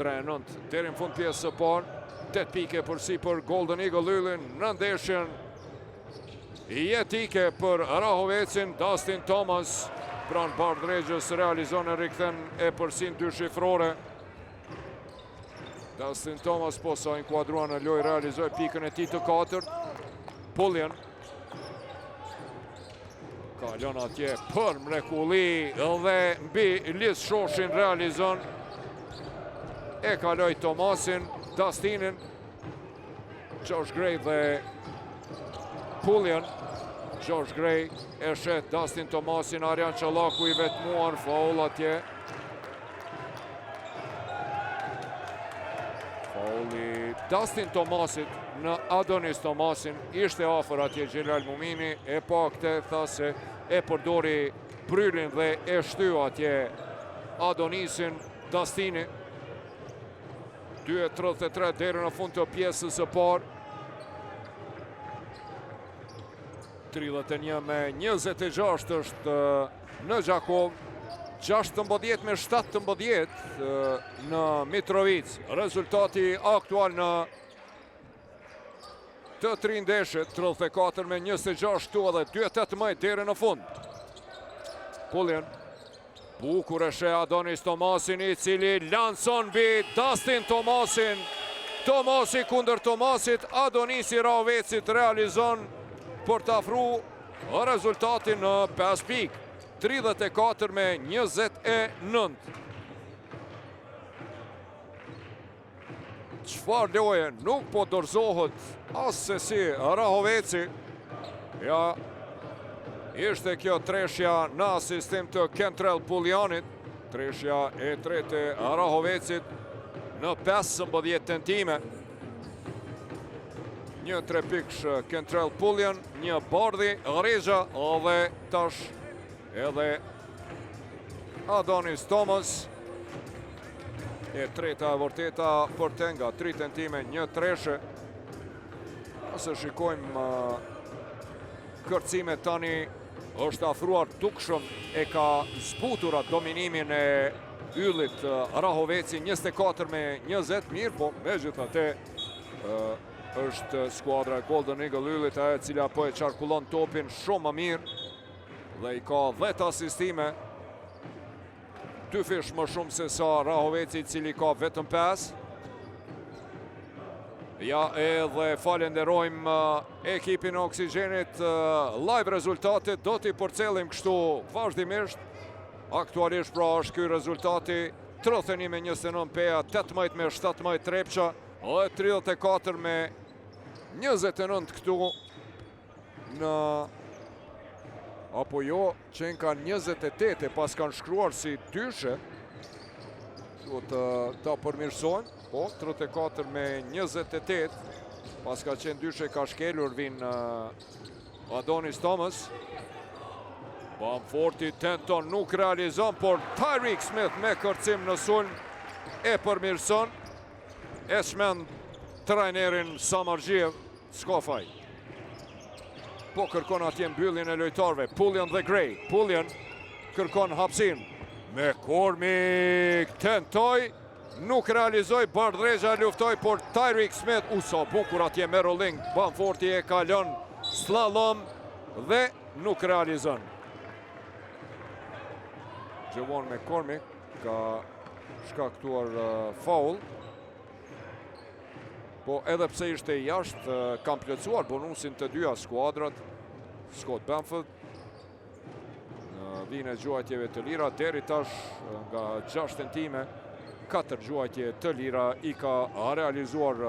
S1: 3-9 deri në fund pjesës së parë. 8 pikë epërsi për Golden Eagle Yllin në ndeshjen jetike për Rahovecin. Dustin Thomas pranë Bardh realizon e rikthen epërsinë dyshifrore. Dustin Thomas posa u inkuadrua në lojë realizoi pikën e tij të katërt. Pullian Kalon atje për mrekulli dhe mbi Lis Shoshin realizon. E kaloi Tomasin, Dustinin, Josh Gray dhe Pullian. Josh Gray e sheh Dustin Tomasin, Arjan Çollaku i vetmuar, faul atje. Faulli Dustin Tomasit në Adonis Tomasin, ishte afër atje Xhelal Mumini, e pa këtë tha se e përdori brrylin dhe e shtyu atje Adonisin Dustini. 2.33 deri në fund të pjesës së parë. 31 me 26 është në Gjakovë, 16 me 17 në Mitrovicë. Rezultati aktual në të tri ndeshjet, 34 me 26 këtu edhe 2.18 deri në fund. Pullian Bukur e sheh Adonis Tomasin i cili lanson mbi Dustin Tomasin. Tomasi kundër Tomasit, Adonisi i Rahovecit realizon për të afru rezultatin në 5 pikë. 34 me 29. Çfarë loje, nuk po dorëzohet assesi Rahoveci. Ja, ishte kjo treshja në asistim të Kentrell Pullianit. Treshja e tretë e Rahovecit në 15 tentime. Një trepikësh Kentrell Pullian, një Bardhi, Rexha dhe tash edhe Adonis Thomas. E treta e vërteta për të nga tri tentime, një treshe. Nëse shikojmë kërcime tani është afruar dukshëm e ka zbutur atë dominimin e yllit Rahoveci 24 me 20 mirë, po megjithatë është skuadra e Golden Eagle yllit ajo e cila po e qarkullon topin shumë më mirë dhe i ka 10 asistime Dyfish më shumë se sa Rahoveci i cili ka vetëm 5. Ja edhe falenderojmë ekipin e Oksigjenit live rezultatet do t'i përcjellim kështu vazhdimisht. Aktualisht pra është ky rezultati 31 me 29 Peja, 18 me 17 Trepça dhe 34 me 29 këtu në apo jo, qenka 28 e paskan shkruar si dyshe, duhet ta përmirësojnë, po, 34 me 28, paska qenë dyshe ka shkelur vin Adonis Thomas, Bamforti tenton nuk realizon, por Tyreek Smith me kërcim në sulm e përmirëson, e çmend trajnerin Samarxhiev, S'ka faj. Po kërkon atje mbylljen e lojtarëve. Pullian dhe Gray. Pullian kërkon hapësinë. McCormick tentoi, nuk realizoi, Bardhrexha luftoi, por Tyreek Smith, u sa bukur atje me rolling, Bamforti e kalon slalom dhe nuk realizon. Javon McCormick ka shkaktuar uh, faul. Po edhe pse ishte jashtë, uh, kanë plotësuar bonusin të dyja skuadrat. Scott Bamford në vijën e gjuajtjeve të lira, deri tash nga 6 tentime, 4 gjuajtje të lira i ka realizuar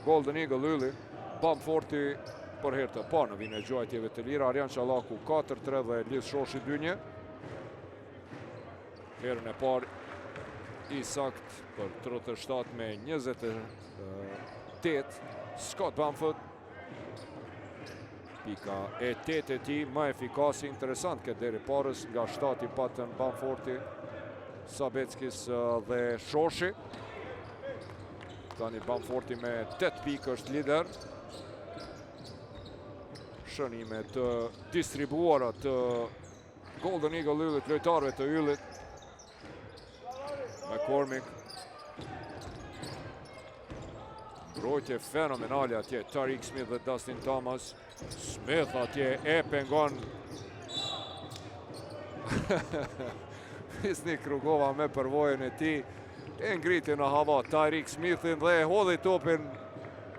S1: Golden Eagle Ylli, Bamforti për herë të parë në vijën e gjuajtjeve të lira, Arjan Çallaku 4-3 dhe Lis Shoshi 2-1. Herën e parë i saktë për 37 me 28, Scott Bamford Pika e 8 e tij, më efikasi, interesant këtë deri parës, nga 7 i patën Bamforti, Sabeckis dhe Shoshi. Tani Bamforti me 8 pikë është lider. Shënime të distribuara të Golden Eagle Yllit, lojtarëve të Yllit. McCormick. Mbrojtje fenomenale atje, Tariq Smith dhe Dustin Thomas. Smith atje e pengon. Fisnik Rugova me përvojën e tij. E ngriti në hava Tariq Smithin dhe e hodhi topin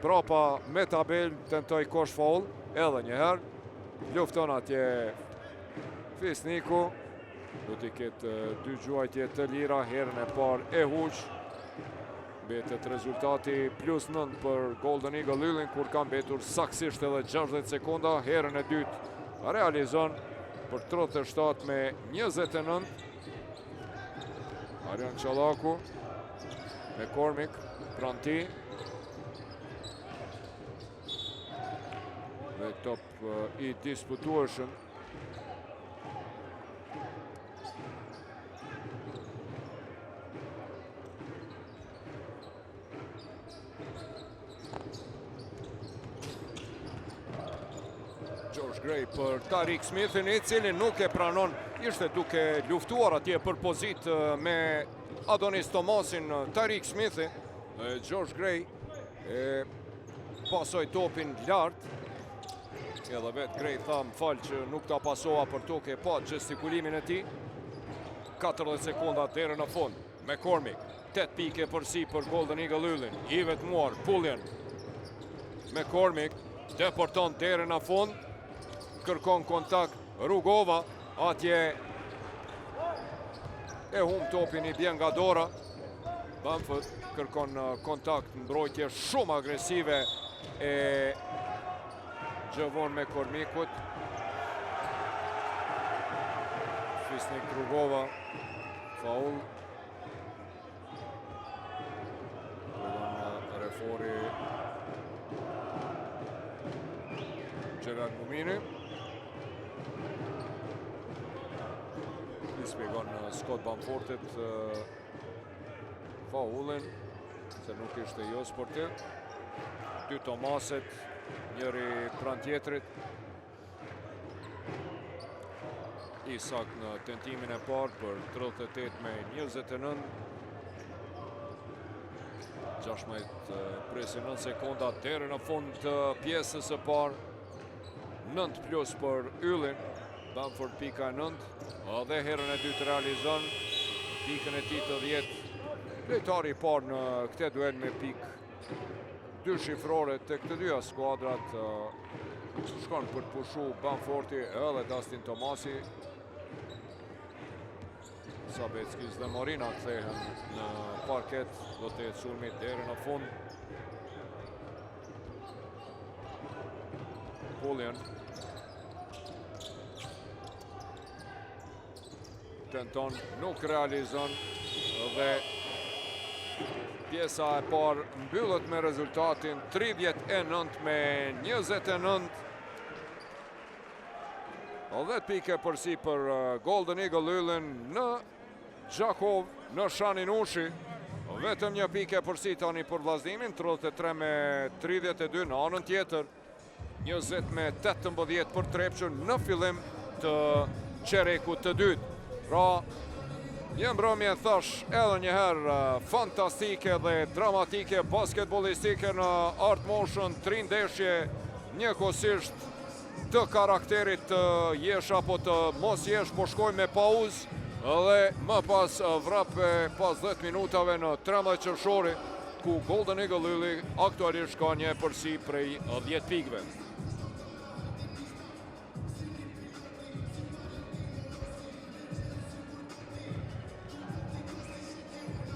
S1: prapa me tabel, tentoi kosh faul, edhe njëherë. Lufton atje Fisniku. Do t'i ketë dy gjuajtje të lira, herën e parë e huq. Mbetet rezultati plus 9 për Golden Eagle Yllin, kur ka mbetur saksisht edhe 60 sekonda, herën e dytë realizon për 37 me 29. Arjan Çallaku McCormick pranë tij. Dhe top i diskutueshëm. Josh Gray për Tariq Smithin, i cili nuk e pranon, ishte duke luftuar atje për pozitë me Adonis Thomasin, Tariq Smithi, Josh Gray e pasoi topin lart, Edhe vetë Gray tha më fal që nuk ta pasova për toke pa gestikulimin e tij. 40 sekonda deri në fund. McCormick, 8 pikë epërsi për Golden Eagle Yllin. I vetmuar, Pullian. McCormick depërton deri në fund. Kërkon kontakt Rugova, atje e humb topin i bjen nga dora. Bamford kërkon kontakt mbrojtje shumë agresive e Javon McCormickut. Fisnik Rugova, faul. Tregon refori Xhelal Mumini. I spjegon Scott Bamfortit faullin, se nuk ishte jo sportiv. Dy Thomaset, njëri pranë tjetrit. I saktë në tentimin e parë për 38 me 29. 16 presin 9 sekonda deri në fund të pjesës së parë. 9 plus për Yllin. Bamford pika e 9. Dhe herën e dytë realizon pikën e tij të 10. Lojtari i parë në këtë duel me pikë dyshifrore tek të dyja skuadrat shkon për të pushu Bamforti edhe Dustin Tomasi. Sabeckis dhe Morina kthehen në parket, do të jetë sulmi deri në fund. Pullian. Tenton, nuk realizon dhe pjesa e parë mbyllet me rezultatin 39 me 29. 10 pikë epërsi për uh, Golden Eagle Yllin në Gjakovë, në Shani Nushi. Vetëm një pikë epërsi tani për Vllaznimin, 33 me 32 në anën tjetër. 20 me 18 për Trepçën në fillim të çerekut të dytë. Pra, Një mbrëmje thash edhe një herë fantastike dhe dramatike basketbollistike në Art Motion, tri ndeshje njëkohësisht të karakterit të jesh apo të mos jesh, po shkojmë me pauzë dhe më pas vrap e pas 10 minutave në 13 qershori, ku Golden Eagle Ylli aktualisht ka një epërsi prej 10 pikëve.